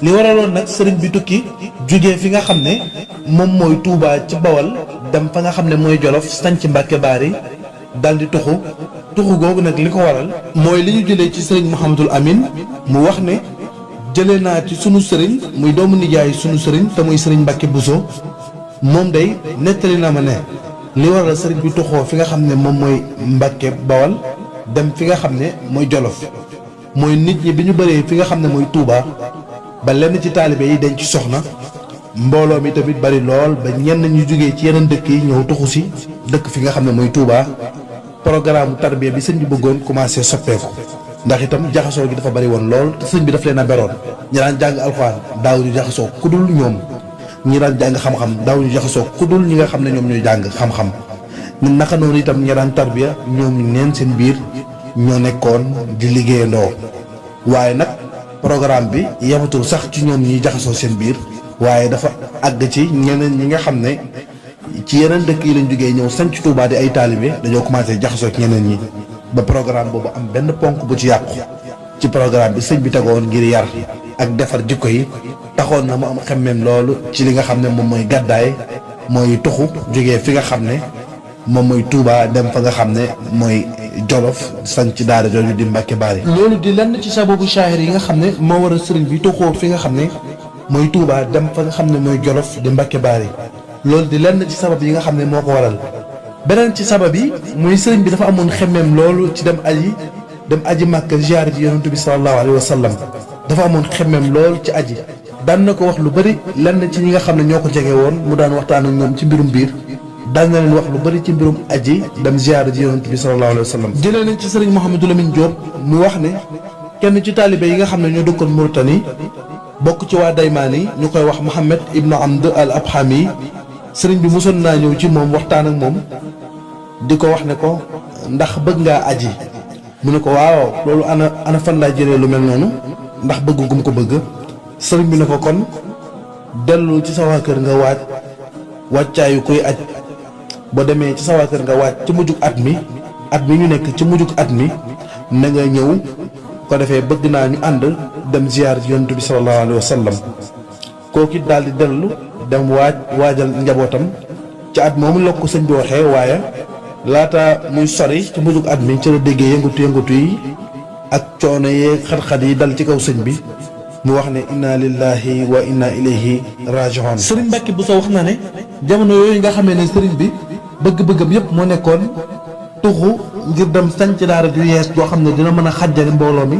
li waraloon nag sëriñ bi tukki jógee fi nga xam ne moom mooy Touba ci Bawal dem fa nga xam ne mooy Jolof sanc Mbàkke Baari dal di tuxu googu nag li ko waral mooy li ñu jëlee ci sëriñ Mouhamadul Amin mu wax ne jëlee naa ci sunu sëriñ muy doomu nijaay sunu sëriñ te muy sëriñ Mbàkke Buso moom day nettali na ma ne li waral sëriñ bi tuxoo fi nga xam ne moom mooy Mbàkke Bawal dem fi nga xam ne mooy Jolof mooy nit ñi bi ñu bëree fi nga xam ne mooy Touba ba lenn ci taalibe yi dañ ci soxna mbooloo mi tamit bari lool ba ñenn ñu jógee ci yeneen dëkk yi ñëw tuxu si dëkk fi nga xam ne mooy Touba programme tarbiya bi sëñ bi bëggoon commencé soppeeku ndax itam jaxasoo gi dafa bari woon lool te sëñ bi daf leen a beroon ñi daan jàng alxuraan daaw ñu jaxasoo ku dul ñoom ñi daan jàng xam-xam daaw ñu jaxasoo ku dul ñi nga xam ne ñoom ñooy jàng xam-xam ñun naka noonu itam ñi daan tarbiya ñoom neen seen biir ñoo nekkoon di liggéeyandoo waaye nag programme bi yematul sax ci ñoom ñiy jaxasoo seen biir waaye dafa àgg ci ñeneen ñi nga xam ne ci yeneen dëkk yi lañ jógee ñëw sanc Touba di ay taalibe dañoo commencé jaxasoo ak ñeneen ñi ba programme boobu am benn ponk bu ci yàqu ci programme bi sëñ bi tegoon ngir yar ak defar jikko yi taxoon na mu am xemmeem loolu ci li nga xam ne moom mooy gàddaay mooy tuxu jógee fi nga xam ne moom mooy Touba dem fa nga xam ne mooy Jolof sanc daara jooju di Mbàkke Baari loolu di lenn ci sababu shaahir yi nga xam ne moo war a sëriñ bi tuxoo fi nga xam ne mooy Touba dem fa nga xam ne mooy Jolof di Mbàkke Baari loolu di lenn ci sabab yi nga xam ne moo ko waral beneen ci sabab yi mooy sëriñ bi dafa amoon xemmeem loolu ci dem aji Màkka ziyaare ji yonent bi sallallahu alayhi wa sallam dafa amoon xemmeem loolu ci aji daan na ko wax lu bëri lenn ci ñi nga xam ne ñoo ko jege woon mu daan waxtaan ak ñoom ci mbirum biir daan na leen wax lu bëri ci mbirum aji dem ziyaare ji yonent bi sallallahu alayhi wa sallam jëlee nañ ci sëriñ Mouhamadou Lamine Diop mu wax ne kenn ci taalibe yi nga xam ne ñoo dëkkoon Mauritanie bokk ci waa Daymaani ñu koy wax Mohamed Ibnu Amd al Abhami sëriñ bi mosoon naa ñëw ci moom waxtaan ak moom di ko wax ne ko ndax bëgg ngaa aji mu ne ko waaw loolu ana fan laa jëlee lu mel noonu ndax bëgg gum ko bëgg sëriñ bi ne ko kon dellu ci sa waa kër nga wàccaayu koy aj boo demee ci sa waa kër nga waaj ci mujjug at mi ñu nekk ci mujjug at mi na nga ñëw ko defee bëgg naa ñu ànd dem ziyaar ci yonent bi sallallahu alayhi wa sallam kooku daal di dellu dem waajal njabootam ci at moomu la ko sëñ bi waxee waaye laata muy sori ci mujjug at mi ci la déggee yëngatu yi ak coono yeeg xat-xat yi dal ci kaw sëñ bi mu wax ne inna lillahi wa inna ilayhi raji'un sëriñ Mbàkke Buso wax na ne jamono yooyu nga xamee ne sëriñ bi bëgg-bëggam yëpp moo nekkoon tuxu ngir dem sanc daara ju yees boo xam ne dina mën a xàjjale mbooloo mi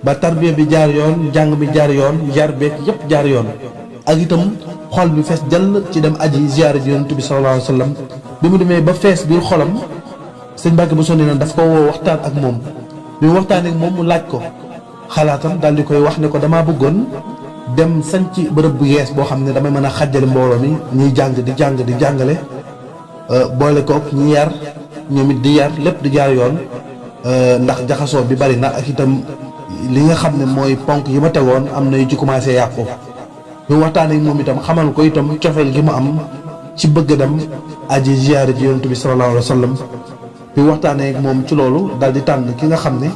ba tarbiya bi jaar yoon jàng bi jaar yoon yar beek yëpp jaar yoon ak itam xol bi fees jàll ci dem aji ziyaara ji yonent bi sallallahu alayhi wa sallam bi mu demee ba fees biir xolam sëñ Mbàkke Buso nee na daf ko woo waxtaan ak moom bi mu waxtaan ak moom mu laaj ko xalaatam daal di koy wax ne ko damaa bëggoon dem sanc bërëb bu yees boo xam ne damay mën a xàjjale mbooloo mi ñuy jàng di jàngale boole kook ñi yar ñoom it di yar lépp di jaar yoon ndax jaxasoo bi bari na ak itam li nga xam ne mooy ponk yi ma tegoon am na yu ci commencé yàqu bi waxtaan ak moom itam xamal ko itam cofeel gi mu am ci bëgg dem aji ziyaare ji yonent bi sallallahu alayhi wa sallam bi waxtaanee ak moom ci loolu daal di tànn ki nga xam ne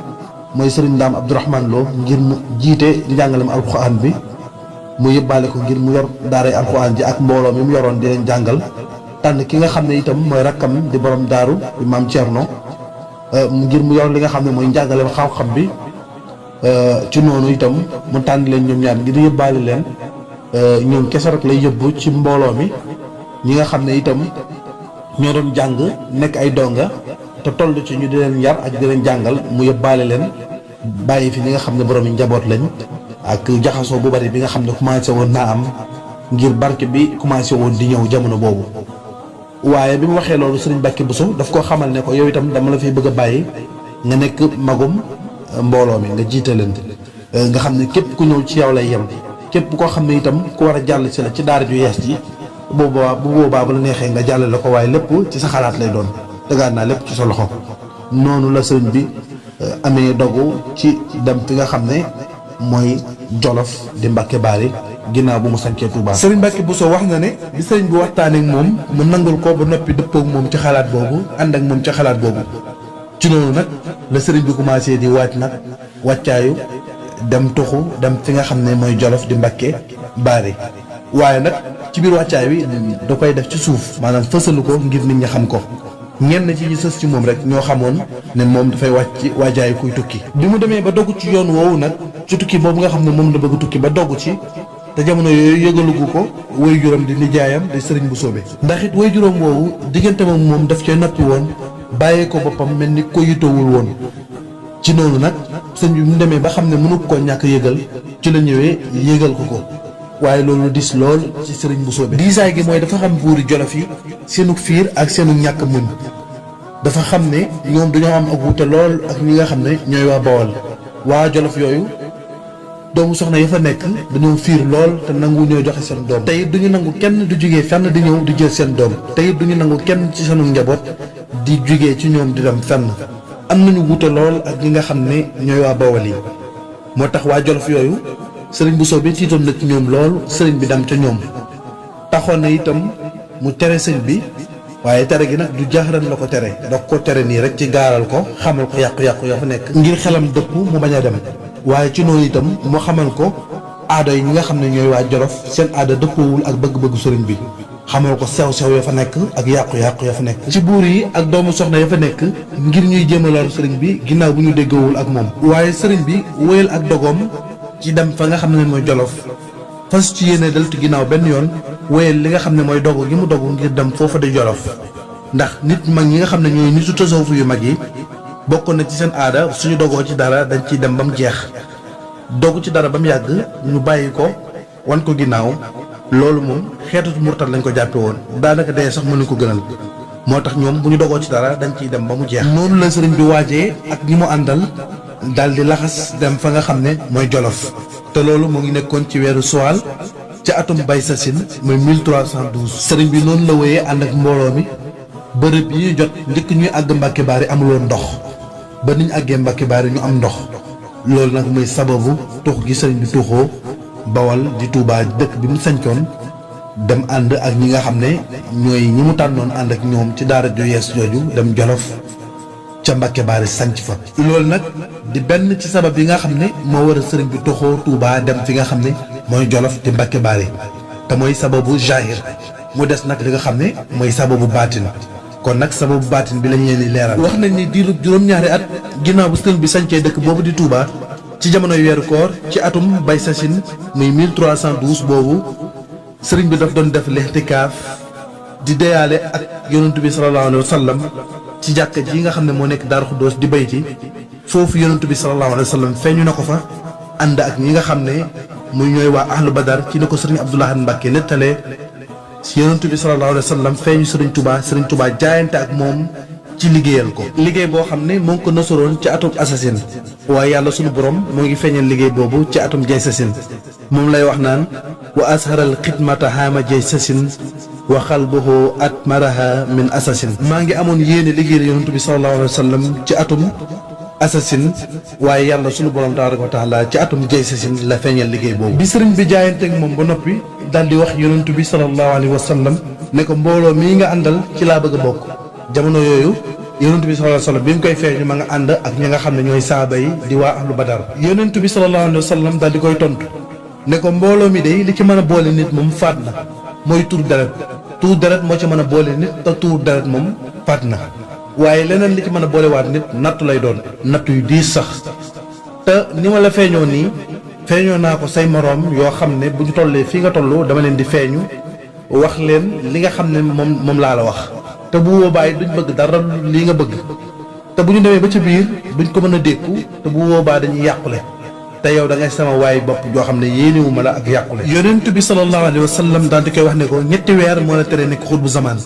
mooy sëriñ Ndaam Abdourahmane Lo ngir mu jiite njàngalem alxuraan bi mu yëbbaale ko ngir mu yor daaray alxuraan ji ak mbooloo mi mu yoroon di leen jàngal tànn ki nga xam ne itam mooy rakkam di borom daaru di maam Thierno ngir mu yor li nga xam ne mooy njàngalem xam-xam bi ci noonu itam mu tànn leen ñoom ñaar ngir yëbbaale leen ñoom kese rek lay yóbbu ci mbooloo mi ñi nga xam ne itam ñoo doon jàng nekk ay donga te toll ci ñu di leen yar ak di leen jàngal mu yóbbaale leen bàyyi fi ñi nga xam ne borom yi njaboot lañ ak jaxasoo bu bari bi nga xam ne commencé woon naa am ngir barke bi commencé woon di ñëw jamono boobu. waaye bi mu waxee loolu sëriñ Mbàkke Buso daf koo xamal ne ko yow itam dama la fiy bëgg a bàyyi nga nekk magum mbooloo mi nga jiite leen nga xam ne képp ku ñëw ci yow lay yem képp koo xam ne itam ku war a jàll si la ci daara ju yees ji bu boobaa bu la neexee nga jàllale ko waaye lépp ci sa xalaat lay doon tegaat naa lépp ci sa loxo noonu la sëriñ bi amee dogu ci dem fi nga xam ne mooy Jolof di Mbàkke Baari ginnaaw bu mu sancee Touba. sëriñ Mbàkke Buso wax na ne bi sëriñ bi waxtaanee ak moom mu nangul ko ba noppi dëppoo ak moom ci xalaat boobu ànd ak moom ci xalaat boobu ci noonu nag la sëriñ bi commencé di waaj nag wàccaayu dem tuxu dem fi nga xam ne mooy Jolof di Mbàkke Baari waaye nag ci biir wàccaay wi da koy def ci suuf maanaam fësalu ko ngir nit ñi xam ko ñenn ci ñi sës ci moom rek ñoo xamoon ne moom dafay wàcc waajaayu kuy tukki bi mu demee ba dogg ci yoon woowu nag ci tukki boobu nga xam ne moom la bëgg tukki ba dogg ci te jamono yooyu yëgalugu ko way juróom di nijaayam di sëriñ bu soobe ndax it way juróom woowu diggante moom daf cee noppi woon bàyyee ko boppam mel ni ko yitowul woon ci noonu nag sëñ bi mu demee ba xam ne mënu koo ñàkk yëgal ci la ñëwee yëgal ko waaye loolu dis lool ci sëriñ bu soobe diisaay gi mooy dafa xam buuri Jolof yi seenu fiir ak seenu ñàkk muñ dafa xam ne ñoom dañoo am ak wuute lool ak ñi nga xam ne ñooy waa Bawol waa Jolof yooyu doomu soxna ya fa nekk dañoo fiir lool te nangu ñoo joxe seen doom te it duñu nangu kenn du jugee fenn di ñëw di jël seen doom te it duñu nangu kenn ci seenu njaboot di jugee ci ñoom di dem fenn am nañu wuute lool ak ñi nga xam ne ñooy waa Bawol yi moo tax waa Jolof yooyu sëriñ bu soobe tiitoon na ci ñoom lool sëriñ bi dem ca ñoom taxoon na itam mu tere sëñ bi waaye tere gi nag du jaaxaran la ko tere daf ko tere nii rek ci gaaral ko xamal ko yàqu-yàqu ya fa nekk ngir xelam dëpp mu bañ a dem waaye ci noonu itam mu xamal ko aada yi ñi nga xam ne ñooy waa Jolof seen aada dëppoowul ak bëgg-bëggu sëriñ bi xamal ko sew-sew ya fa nekk ak yàqu-yàqu ya fa nekk ci buur yi ak doomu soxna ya fa nekk ngir ñuy jéem a lor sëriñ bi ginnaaw bu ñu déggoowul ak moom waaye sëriñ bi wéyal ak dogoom ci dem fa nga xam ne mooy Jolof fas ci yéene deltu ginnaaw benn yoon wéyal li nga xam ne mooy dogu gi mu dogu ngir dem foofa di Jolof ndax nit mag ñi nga xam ne ñooy nitu tasawuf yu mag yi bokk na ci seen aada suñu dogoo ci dara dañ ciy dem ba mu jeex dogu ci dara ba mu yàgg ñu bàyyi ko wan ko ginnaaw loolu moom xeetu murtad lañ ko jàppe woon daanaka dee sax mënuñ ko gënal moo tax ñoom bu ñu dogoo ci dara dañ ciy dem ba mu jeex noonu la sëriñ bi waajee ak ñi mu àndal daal di laxas dem fa nga xam ne mooy Jolof te loolu mu ngi nekkoon ci weeru Suwaal ca atum bay sasin mooy 1312 sëriñ bi noonu la wéyee ànd ak mbooloo mi bërëb yi jot njëkk ñuy àgg Mbàkke Baari amuloon ndox ba niñ àggee Mbàkke Baari ñu am ndox loolu nag muy sababu tux gi sëriñ bi tuxoo Bawal di Touba dëkk bi mu sañcoon dem ànd ak ñi nga xam ne ñooy ñi mu tànnoon ànd ak ñoom ci daara ju yees jooju dem Jolof ca Mbàkke Baari sanc fa loolu nag di benn ci sabab yi nga xam ne moo war a sëriñ bi toxoo Touba dem fi nga xam ne mooy Jolof di Mbàkke Baari te mooy sababu jahir mu des nag li nga xam ne mooy sababu baatin kon nag sababu baatin bi lañ leen di leeral wax nañ ni diiru juróom-ñaari at ginnaaw bu sëriñ bi sancee dëkk boobu di Touba ci jamonoy weeru koor ci atum bay sasin muy 1312 boobu sëriñ bi daf doon def lixtikaaf di deyaale ak yonentu bi sallallahu alayhi wa sallam ci jàkka ji nga xam ne moo nekk Daaru Xuddoos di bayti foofu yonentu bi sallallahu alayhi wa sallam feeñu na ko fa ànd ak ñi nga xam ne muy ñooy waa ahlu badar ci ne ko sëriñ Abdou Lahad Mbàkke nettalee yonentu bi sallallahu alayhi wa sallam feeñu sëriñ Touba jaayante ak moom ci liggéeyal ko liggéey boo xam ne moo ngi ko nasoroon ci atum assasine waaye yàlla sunu borom moo ngi feeñal liggéey boobu ci atum jay sasin moom lay wax naan wa asharal xidmata haama jay sasin wa xalbuhu atmaraha min assasine maa ngi amoon yéene liggéeyal yonentu bi sallallahu alayhi wa sallam ci atum assasine waaye yàlla sunu borom tabaraka wa taala ci atum jay sasin la feeñal liggéey boobu bi sëriñ bi jaayante ak moom ba noppi daal di wax yonentu bi sallallahu alayhi wa sallam ne ko mbooloo mii nga àndal ci laa bëgg a bokk jamono yooyu yonentu bi sallallahu alayhi wa sallam bi mu koy feeñu ma nga ànd ak ñi nga xam ne ñooy saaba yi di waa ahlu badar yonentu bi sallallahu alayhi wa sallam daal di koy tontu ne ko mbooloo mi de li ci mën a boole nit moom faat na mooy tuur deret moo ci mën a boole nit te tuur deret moom faat na waaye leneen li ci mën a boolewaat nit nattu lay doon nattu yu diis sax te ni ma la feeñoo nii feeñoo naa ko say moroom yoo xam ne bu ñu tollee fii nga toll dama leen di feeñu wax leen li nga xam ne moom laa la wax te bu boobaa it duñ bëgg dara lii nga bëgg te bu ñu demee ba ca biir duñ ko mën a dékku te bu boobaa dañuy yàqule te yow da ngay sama waay bopp joo xam ne yéenewuma la ak yàqule yonent bi sallallahu alayhi wa sallam daal di koy wax ne ko ñetti weer moo la tere nekk xutbu zamaan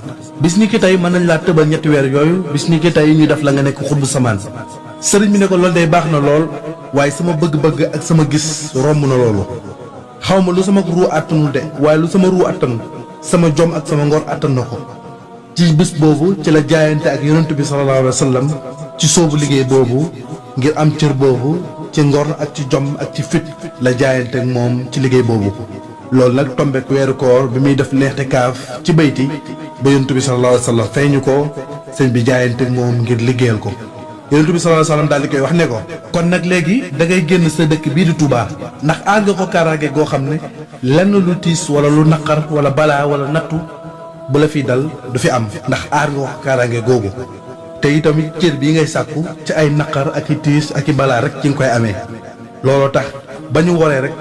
bis ni ki tey mën nañ laa tëbal ñetti weer yooyu bis ni ki tey ñu def la nga nekk xutbu zamaan sëriñ bi ne ko loolu day baax na lool waaye sama bëgg-bëgg ak sama gis romb na loolu xaw ma lu sama ruu àttanul de waaye lu sama ruu àttan sama jom ak sama ngor àttan na ko ci bis boobu ci la jaayante ak yonent bi sallallahu alayhi wa sallam ci soobu liggéey boobu ngir am cër boobu ci ngor ak ci jom ak ci fit la jaayante ak moom ci liggéey boobu loolu nag tombek weeru koor bi muy def neexte kaaf ci bayti ba yonent bi sallallahu alayhi wa sallam feeñu ko sëñ bi jaayante ak moom ngir liggéeyal ko Yonent bi sallallahu alayhi wasallam daal di koy wax ne ko kon nag léegi da ngay génn sa dëkk bii di Touba ndax aar nga ko kaaraange goo xam ne lenn lu tiis wala lu naqar wala balaa wala nattu bu la fi dal du fi am ndax aar nga ko kaaraange googu te itamit cër bii ngay sàkku ci ay naqar ak i tiis ak i balaa rek ci nga koy amee looloo tax ba ñu waree rek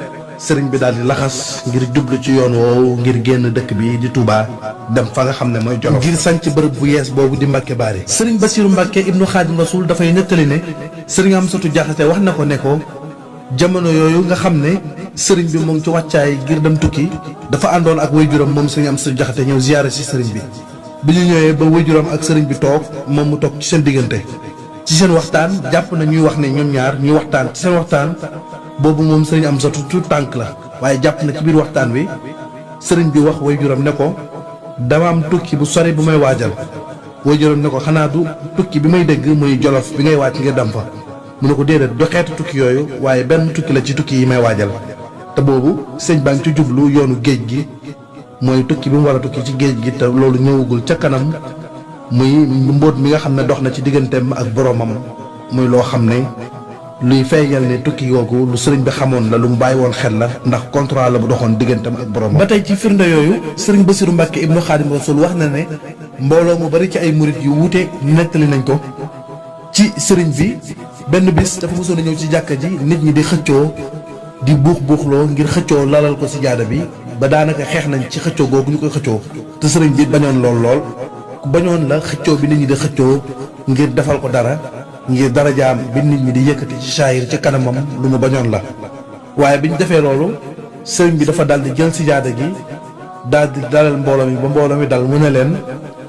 sëriñ bi daal di laxas ngir jublu ci yoon woowu ngir génn dëkk bi di Touba dem fa nga xam ne mooy Jolof ngir sanc bërëb bu yees boobu di Mbàkke Baari sëriñ Basiru Mbàkke ibnu Xaadim Rasuul dafay nettali ne sëriñ Amsatu Jaxate wax na ko ne ko jamono yooyu nga xam ne sëriñ bi mu ngi ci wàccaay ngir dem tukki dafa àndoon ak waajuram moom sëriñ Amsatu Jaxate ñëw ziyaare si sëriñ bi ñu ñëwee ba waajuram ak sëriñ bi toog moom mu toog ci seen diggante ci seen waxtaan jàpp na ñuy wax ne ñoom ñaar ñuy waxtaan ci seen waxtaan boobu moom sëriñ Amsatu tuut tànk la waaye jàpp na ci biir waxtaan wi sëriñ bi wax waajuram ne ko dama am tukki bu sori bu may waajal waajuram ne ko xanaa du tukki bi may dégg muy Jolof bi ngay waaj ngir dem fa mu ne ko déedéet du xeetu tukki yooyu waaye benn tukki la ci tukki yi may waajal te boobu sëñ baa ngi ci jublu yoonu géej gi mooy tukki bi mu war a tukki ci géej gi te loolu ñëwagul ca kanam muy mbóot mi nga xam ne dox na ci digganteem ak boroomam muy loo xam ne luy feeñal ne tukki googu lu sëriñ bi xamoon la lu mu bàyyi woon xel la ndax contrat la bu doxoon digganteem ak boroomam. ba tey ci firnde yooyu sëriñ Basiru Mbàkke ibnu Xaadim Rasuul wax na ne mbooloo mu bari ci ay murit yu wuute nettali nañ ko ci sëriñ bi benn bis dafa mosoon a ñëw ci jàkka ji nit ñi di xëccoo di buuxloo ngir xëccoo lalal ko ci jaada bi ba daanaka xeex nañ ci xëccoo googu ñu koy xëccoo te sëriñ bi bañoon lool ku bañoon la xëccoo bi nit ñi di xëccoo ngir defal ko dara ngir darajaam bi nit ñi di yëkkati ci saayir ci kanamam lu mu bañoon la waaye bi ñu defee loolu sëriñ bi dafa daldi jël sijaada gi daldi dalal mbooloo mi ba mbooloo mi dal mu ne leen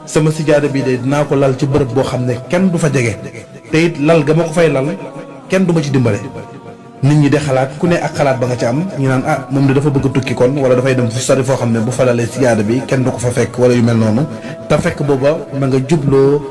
sama sijaada bii de dinaa ko lal ci bërëb boo xam ne kenn du fa jege te it lal ga ma ko fay lal kenn du ma ci dimbale nit ñi de xalaat ku ne ak xalaat ba nga ci am ñu naan ah moom de dafa bëgg tukki kon wala dafay dem fu sori foo xam ne bu fa lalee sijaada bi kenn du ko fa fekk wala yu mel noonu te fekk booba ma nga jubloo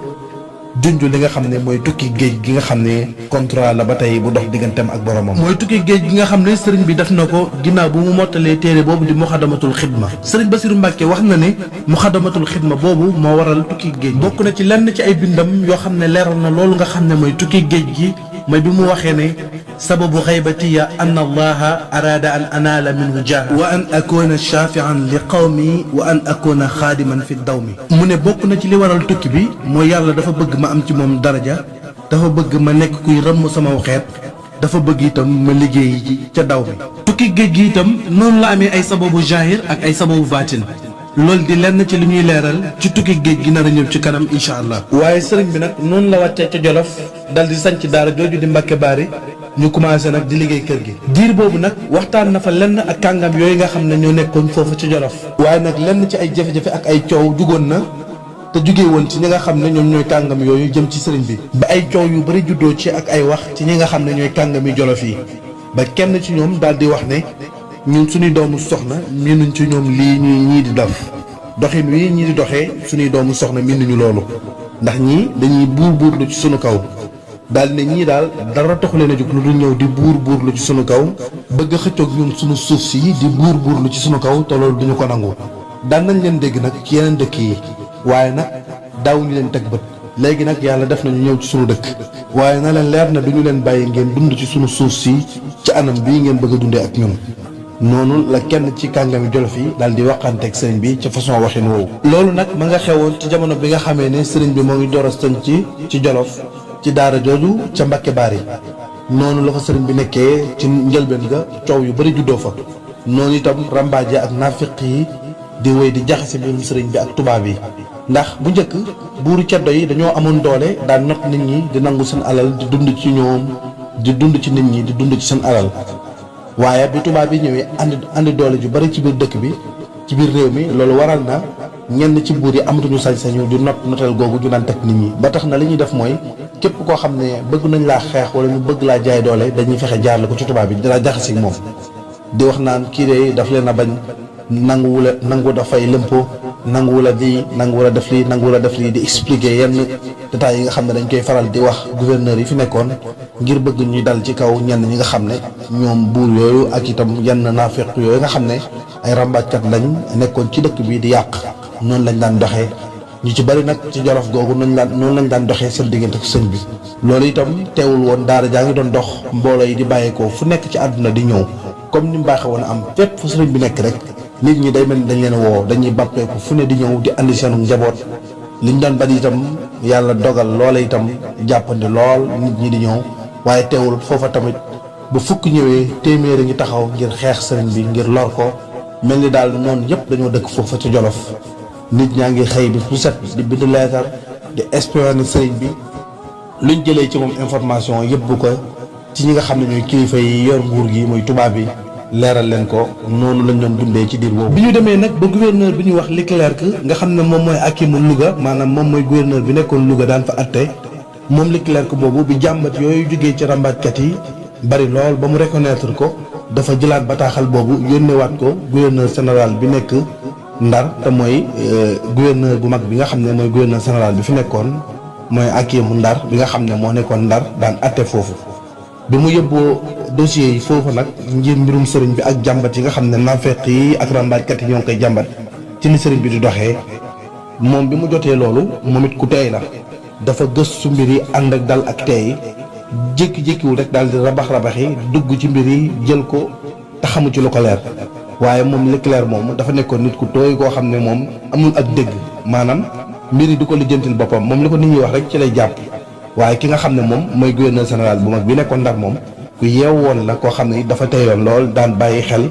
junj li nga xam ne mooy tukki géej gi nga xam ne contrat la ba tey bu dox digganteem ak boromam. mooy tukki géej gi nga xam ne sëriñ bi def na ko ginnaaw bu mu mottalee téere boobu di muxadamatul xidma sëriñ Basiru Mbàkke wax na ne muxadamatul xidma boobu moo waral tukki géej bokk na ci lenn ci ay bindam yoo xam ne leeral na loolu nga xam ne mooy tukki géej gi mooy bi mu waxee ne sababu xaybatiya an allaha araada an anaala minhu jah wa an akuna shafian li qawmi wa an akuna xaadiman fi dawmi mu ne bokk na ci li waral tukki bi mooy yàlla dafa bëgg ma am ci moom daraja dafa bëgg ma nekk kuy rëmm sama xeet dafa bëgg itam ma liggéey ji ca daw bi tukki géej gi itam noonu la amee ay sababu zahir ak ay sababu baatin loolu di lenn ci li ñuy leeral ci tukki géej gi nar a ñëw ci kanam incha allah waaye sëriñ bi nag noonu la wàccee ca Jolof dal di sanc daara jooju di Mbàkke Baari ñu commencé nag di liggéey kër gi diir boobu nag waxtaan na fa lenn ak kàngam yooyu nga xam ne ñoo nekkoon foofu ci Jolof waaye nag lenn ci ay jafe-jafe ak ay coow jugoon na te jugee woon ci ñi nga xam ne ñoom ñooy kàngam yooyu jëm ci sëriñ bi ba ay coow yu bari juddoo ci ak ay wax ci ñi nga xam ne ñooy kàngami Jolof yi ba kenn ci ñoom daal di wax ne ñun suñuy doomu soxna miinuñ ci ñoom lii ñii di def doxin wi ñii di doxee suñuy doomu soxna miinuñu loolu ndax ñii dañuy buur lu ci sunu kaw daal ne ñii daal dara taxu leen a jóg lu dul ñëw di buur lu ci sunu kaw bëgg a xëccoog ñun sunu suuf si di buur lu ci sunu kaw te loolu duñu ko nangu daan nañ leen dégg nag ci yeneen dëkk yi waaye nag daawuñu leen teg bët léegi nag yàlla def nañu ñëw ci sunu dëkk waaye na leen leer na duñu leen bàyyi ngeen dund ci sunu suuf si ci anam bii ngeen bëgg a dundee ak ñun noonu la kenn ci kàngami Jolof yi daal di waxanteeg sëriñ bi ca façon waxin woowu loolu nag ma nga xewoon ci jamono bi nga xamee ne sëriñ bi moo ngi door a sëñ ci Jolof ci daara jooju ca Mbàkke Baari noonu la fa sëriñ bi nekkee ci njëlbeen ga coow yu bari juddoo fa noonu itam rambaaje ak naafiq yi di wéy di jaxase mbirum sëriñ bi ak tubaab yi ndax bu njëkk buuru ceddo yi dañoo amoon doole daan not nit ñi di nangu seen alal di dund ci ñoom di dund ci nit ñi di dund ci seen alal waaye bi tubaab yi ñëwee andi doole ju bari ci biir dëkk bi ci biir réew mi loolu waral na ñenn ci buur yi amatuñu sañ-sañu di notal googu ju naan teg nit ñi ba tax na li ñuy def mooy képp koo xam ne bëgg nañ laa xeex wala ñu bëgg laa jaay doole dañuy fexe jaarle ko ci tubaab bi dina jaxase moom di wax naan kii de daf leen a bañ nangu dafay lëmpo nanguwul a di nanguwul a def lii nanguwul a def lii di expliquer yenn détails yi nga xam ne dañ koy faral di wax gouverneur yi fi nekkoon ngir bëgg ñuy dal ci kaw ñenn ñi nga xam ne ñoom buur yooyu ak itam yenn naafeq yooyu nga xam ne ay rambaajkat lañ nekkoon ci dëkk bi di yàq noonu lañ daan doxee ñu ci bari nag ci Jolof googu noonu lañ daan doxee seen diggante ak sëñ bi. loolu itam teewul woon daara jaa ngi doon dox mbooloo yi di bàyyeekoo fu nekk ci àdduna di ñëw comme ni mu baaxee woon am fépp fu sëriñ bi nekk rek nit ñi day mel ni dañ leen woo dañuy bàppeeku fu ne di ñëw di andi seenu njaboot liñ doon bari itam yàlla dogal loola itam jàppandi lool nit ñi di ñëw waaye teewul foofa tamit bu fukk ñëwee téeméeri ngi taxaw ngir xeex sëriñ bi ngir lor ko mel ni daal noonu yëpp dañoo dëkk foofa ci Jolof nit ñaa ngi xëy bi bu set di bind leetar di espionner sëriñ bi luñ jëlee ci moom information yëpp ko ci ñi nga xam ne ñooy kilifa yi yor nguur gi mooy tubaab bi leeral leen ko noonu lañ doon dundee ci diir boobu. bi ñu demee nag ba gouverneur bi ñuy wax Leclerc nga xam ne moom mooy akimu Louga maanaam moom mooy gouverneur bi nekkoon Louga daan fa atte moom Leclerc boobu bi jàmbat yooyu jógee ci rambaajkat yi bari lool ba mu reconnaître ko dafa jëlaat bataaxal boobu yónneewaat ko gouverneur général bi nekk Ndar te mooy gouverneur bu mag bi nga xam ne mooy gouverneur général bi fi nekkoon mooy akimu Ndar bi nga xam ne moo nekkoon Ndar daan atte foofu. bi mu yóbboo dossiers yi foofu nag ngir mbirum sëriñ bi ak jàmbat yi nga xam ne naafeq yi ak rambaajkat yi ñoo ngi koy jàmbat ci ni sëriñ bi di doxee moom bi mu jotee loolu moom it ku teey la dafa gëstu mbir yi ànd ak dal ak teey jékki-jékkiwul rek daal di rabax yi dugg ci mbir yi jël ko te xamu ci lu ko leer waaye moom Leclerc moom dafa nekkoon nit ku tooy koo xam ne moom amul ak dégg maanaam mbir yi du ko lijjantil boppam moom li ko nit ñi wax rek ci lay jàpp waaye ki nga xam ne moom mooy gouverneur général bu mag bi nekkoon Ndar moom ku yeew woon la koo xam ne dafa teyoon lool daan bàyyi xel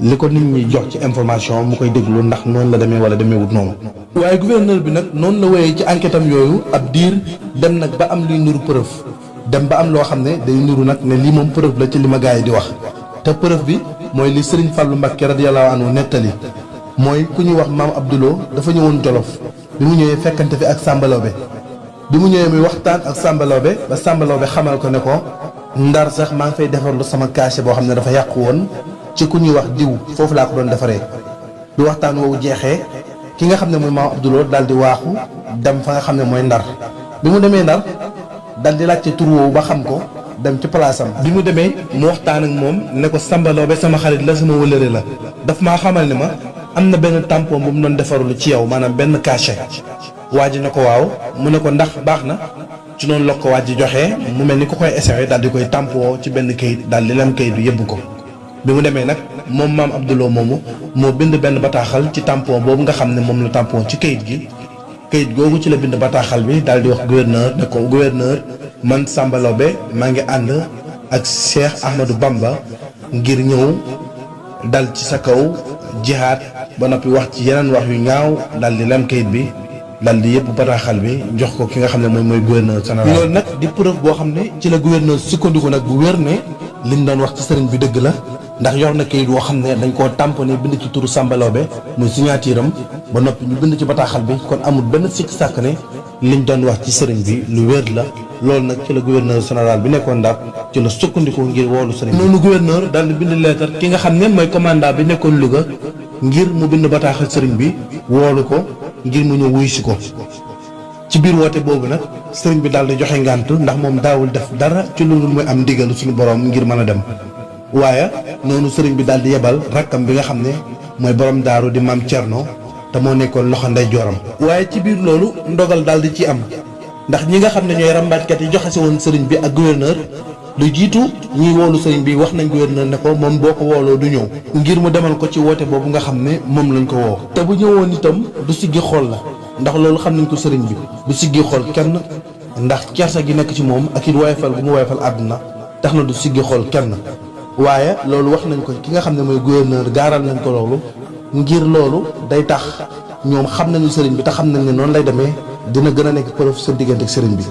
li ko nit ñi jox ci information mu koy déglu ndax noonu la demee wala demeewut noonu. waaye gouverneur bi nag noonu la wéyee ci enquête am yooyu ab diir dem nag ba am luy nuru preuve dem ba am loo xam ne day nuru nag ne lii moom preuve la ci li ma gars yi di wax te preuve bi mooy li Serigne Fallou Mbacké radiyallahu anhu nettali mooy ku ñuy wax maam Abdoulou dafa ñëwoon Jolof bi mu ñëwee fekkante fi ak Samba Laobé bi mu ñëwee muy waxtaan ak Samba Laobé ba Samba Laobé xamal ko ne ko Ndar sax maa ngi fay defarlu sama cachet boo xam ne dafa yàqu woon ci ku ñuy wax diw foofu laa ko doon defaree bi waxtaan woowu jeexee ki nga xam ne mooy maam Abdoulou daal di waaxu dem fa nga xam ne mooy Ndar bi mu demee Ndar daal di laajte tur woowu ba xam ko dem ci place am bi mu demee mu waxtaan ak moom ne ko Samba Laobé sama xarit la sama wëlëre la daf maa xamal ne ma am na benn tampon bu mu doon defarlu ci yow maanaam benn cachet waa ji ne ko waaw mu ne ko ndax baax na ci noonu la ko waa ji joxee mu mel ni ku koy essayé daal di koy tampon ci benn kayit daal di lem kayit bi yëbbu ko bi mu demee nag moom maam Abdoulou moomu moo bind benn bataaxal ci tampon boobu nga xam ne moom la tampon ci kayit gi kayit googu ci la bind bataaxal bi daal di wax gouverneur ne ko gouverneur man Samba Laobé maa ngi ànd ak Cheikh Ahmadou Bamba ngir ñëw dal ci sa kaw jihaad ba noppi wax ci yeneen wax yu ñaaw daal di lem kayit bi daal di yëpp bataaxal bi jox ko ki nga xam ne mooy gouverneur général. loolu nag di preuve boo xam ne ci la gouverneur sukkandiku nag bu wér ne liñ doon wax ci sëriñ bi dëgg la ndax yor na kayit woo xam ne dañ koo tamponné bind ci turu Samba Laobé muy signature am ba noppi ñu bind ci bataaxal bi kon amul benn sikk sàkk ne liñ doon wax ci sëriñ bi lu wér la loolu nag ci la gouverneur général bi nekkoon Ndar ci la sukkandiku ngir woolu sëriñ bi. noonu gouverneur daal di bind leetar ki nga xam ne mooy commandant bi nekkoon Louga ngir mu bind bataaxal sëriñ bi woolu ko ngir mu ñëw wuyu si ko ci biir woote boobu nag sëriñ bi daal di joxe ngànt ndax moom daawul def dara ci loolu mooy am ndigalu suñu borom ngir mën a dem waaye noonu sëriñ bi daal di yebal rakkam bi nga xam ne mooy borom daaru di maam Thierno te moo nekkoon loxo ndey jooram. waaye ci biir loolu ndogal daal di ci am ndax ñi nga xam ne ñooy rambaajkat yi joxe si woon sëriñ bi ak gouverneur lu jiitu ñiy woolu sëriñ bi wax nañ gouverneur ne ko moom boo ko wooloo du ñëw ngir mu demal ko ci woote boobu nga xam ne moom lañ ko woo te bu ñëwoon itam du siggi xool la ndax loolu xam nañ ko sëriñ bi du siggi xool kenn ndax kersa gi nekk ci moom ak it woyofal bu mu woyofal àdduna tax na du siggi xool kenn waaye loolu wax nañ ko ki nga xam ne mooy gouverneur gaaral nañ ko loolu ngir loolu day tax ñoom xam nañu sëriñ bi te xam nañ ne noonu lay demee dina gën a nekk preuve seen diggante ak sëriñ bi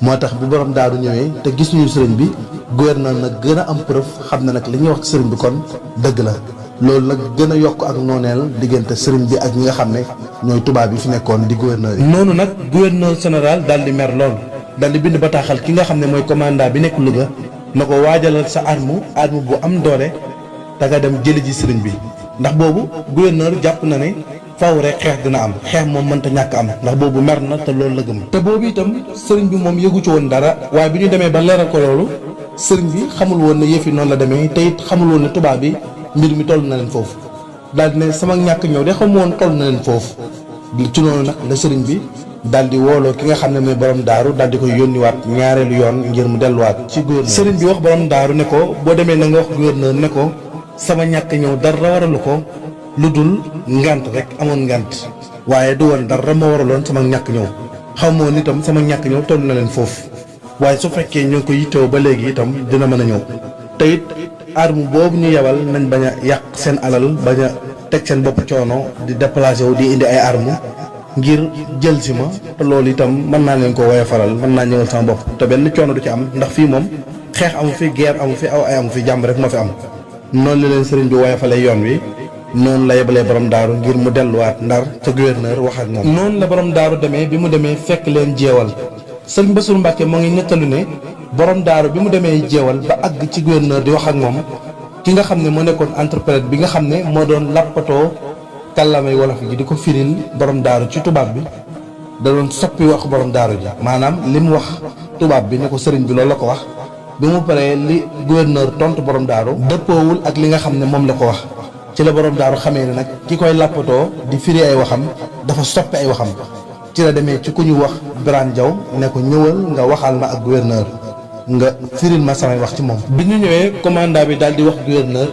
moo tax bu borom daaru ñëwee te gis ñu sëriñ bi gouverneur nag gën a am preuve xam na nag li ñuy wax ci sëriñ bi kon dëgg la loolu nag gën a yokk ak nooneel diggante sëriñ bi ak ñi nga xam ne ñooy tubaab yi fi nekkoon di gouverneur yi. noonu nag gouverneur général daal di mer lool daal di bind bataaxal ki nga xam ne mooy commandant bi nekk Louga na ko waajalal sa arme bu am doole te nga dem jëli ji sëriñ bi ndax boobu gouverneur jàpp na ne faw rek xeex dina am xeex moom mënta ñàkk am ndax boobu mer na te loolu la gëm te boobu itam sëriñ bi moom yëgu ci woon dara waaye bi ñu demee ba leeral ko loolu sëriñ bi xamul woon ne yëf yi noonu la demee te it xamul woon ne tubaab bi mbir mi toll na leen foofu daal di ne sama ñàkk ñëw de xamu woon toll na leen foofu ci noonu nag la sëriñ bi daal di wooloo ki nga xam ne mooy borom daaru daal di koy yónniwaat ñaareelu yoon ngir mu delluwaat ci gouverneur. sëriñ bi wax borom daaru ne ko boo demee na nga wax gouverneur ne ko sama ñàkk ñëw dara waralu ko lu dul ngant rek amoon ngant waaye du woon dara ma waraloon sama ñàkk ñëw xaw moo itam sama ñàkk ñëw toll na leen foofu waaye su fekkee ñu ngi ko yittewoo ba léegi itam dina mën a ñëw te it arme boobu ñu yebal nañ bañ a yàq seen alal bañ a teg seen bopp coono di déplacé wu di indi ay arme ngir jël si ma te loolu itam mën naa leen ko woye faral mën naa ñëwal sama bopp te benn coono du ci am ndax fii moom xeex amu fi guerre amu fi aw ay amu fi jàmm rek moo fi am noonu la leen sëriñ bi woye fale yoon wi noonu la yebalee borom daaru ngir mu delluwaat ndar ca gouverneur wax ak moom noonu la borom daaru demee bi mu demee fekk leen jeewal sëriñ Bassirou Mbacké moo ngi nettalu ne borom daaru bi mu demee jeewal ba àgg ci gouverneur di wax ak moom ki nga xam ne moo nekkoon interprète bi nga xam ne moo doon lappatoo kàllaamay wolof gi di ko firil borom daaru ci tubaab bi da doon soppi wax borom daaru ji maanaam li mu wax tubaab bi ne ko sëriñ bi loolu la ko wax bi mu paree li gouverneur tontu borom daaru dëppoowul ak li nga xam ne moom la ko wax ci la borom daaru xamee ne nag ki koy lappatoo di firi ay waxam dafa soppi ay waxam ci la demee ci ku ñu wax Birane Diaw ne ko ñëwal nga waxal ma ak gouverneur nga firil ma samay wax ci moom. bi ñu ñëwee commandant bi daal di wax gouverneur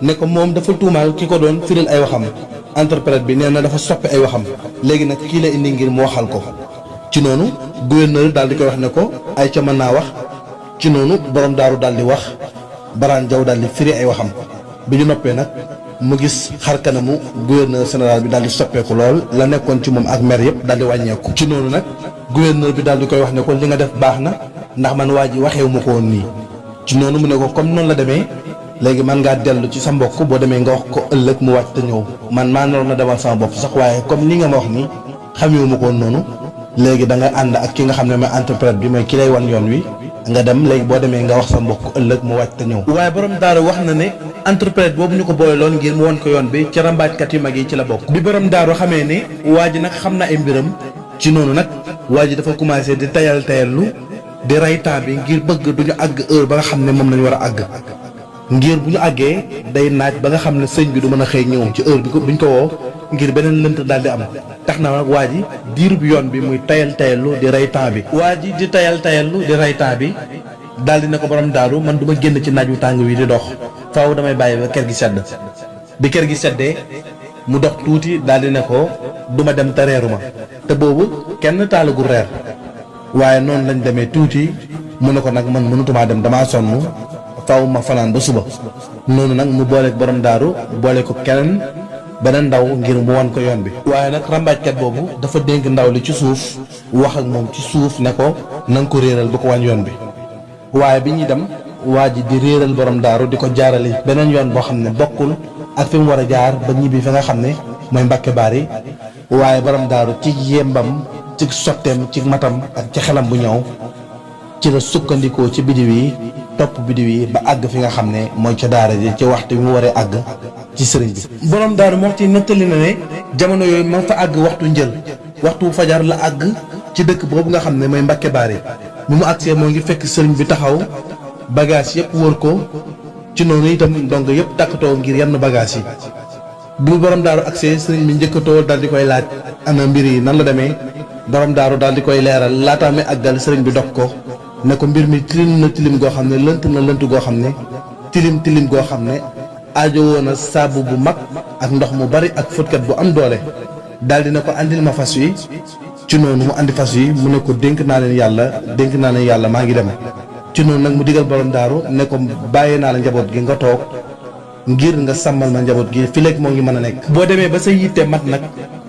ne ko moom dafa tuumaal ki ko doon firil ay waxam interprète bi nee na dafa soppi ay waxam léegi nag kii la indi ngir mu waxal ko ci noonu gouverneur daal di koy wax ne ko ay ca mën naa wax ci noonu borom daaru daal di wax Birane Diaw daal di firi ay waxam bi ñu noppee nag. mu gis xar kanamu gouverneur général bi daal di soppeeku lool la nekkoon ci moom ak mer yëpp daal di wàññeeku. ci noonu nag gouverneur bi daal di koy wax ne ko li nga def baax na ndax man waa ji waxeewu ma ko woon nii ci noonu mu ne ko comme noonu la demee léegi man ngaa dellu ci sa mbokk boo demee nga wax ko ëllëg mu wàcc te ñëw man maa naroon na demal sama bopp sax waaye comme li nga ma wax nii xamewu ma ko woon noonu léegi da nga ànd ak ki nga xam ne mooy interprète bi mooy ki lay wan yoon wi nga dem léegi boo demee nga wax sa mbokk ëllëg mu wàcc te ñëw. waaye borom daaru wax na ne interprète boobu ñu ko booyaloon ngir mu won ko yoon bi ci rambaajkat yu mag yi ci la bokk. bi borom daaru xamee ne waa ji nag xam na ay mbiram ci noonu nag waa ji dafa commencé di tayallu di rey temps bi ngir bëgg duñu àgg heure ba nga xam ne moom lañu war a àgg ngir bu ñu àggee day naaj ba nga xam ne sëñ bi du mën a xëy ñëw ci heure bi ko buñ ko woo ngir beneen lënt daal di am tax na nag waa ji diirub yoon bi muy tayallu di rey temps bi. waa ji di tayallu di rey temps bi daal di ne ko borom daaru man du ma génn ci naaj wu tàng wi di dox faaw damay bàyyi ba kër gi sedd bi kër gi seddee mu dox tuuti daal di ne ko du ma dem te reeru ma te boobu kenn taalagul reer waaye noonu lañ demee tuuti mu ne ko nag man mënutumaa dem damaa sonn faaw ma fanaan ba suba noonu nag mu booleeg borom daaru boole ko keneen beneen ndaw ngir mu wan ko yoon bi. waaye nag rambaajkat boobu dafa dénk ndaw li ci suuf wax ak moom ci suuf ne ko na nga ko réeral ba ko wan yoon bi waaye bi ñuy dem waa ji di réeral borom daaru di ko jaarale beneen yoon boo xam ne bokkul ak fi mu war a jaar ba ñibbi fi nga xam ne mooy Mbàkke Baari waaye borom daaru ci yembam ci sotteem ci matam ak ci xelam bu ñëw ci la sukkandikoo ci bidiw yi topp bidiw yi ba àgg fi nga xam ne mooy ca daara ji ci waxtu bi mu waree àgg ci sëriñ bi. borom daaru moo ci nettali na ne jamono yooyu moo fa àgg waxtu njël waxtu fajar la àgg ci dëkk boobu nga xam ne mooy Mbàkke Baari bi mu àggsee moo ngi fekk sëriñ bi taxaw bagage yëpp wër ko ci noonu itam donc yëpp takkatoo ngir yenn bagage yi bi mu borom daaru àggsee sëriñ bi njëkkatoo daal di koy laaj ana mbir yi nan la demee borom daaru daal di koy leeral laataa mi àggal sëriñ bi dog ko ne ko mbir mi tilim na tilim goo xam ne lënt na lënt goo xam ne tilim goo xam ne aajo woon a saabu bu mag ak ndox mu bari ak fóotkat bu am doole daal di ne ko andil ma fas wi ci noonu mu andi fas wi mu ne ko dénk naa leen yàlla maa ngi dem ci noonu nag mu digal borom daaru ne ko bàyyee naa la njaboot gi nga toog ngir nga sàmmal ma njaboot gi fi léegi moo ngi mën a nekk. boo demee ba sa yitte mat nag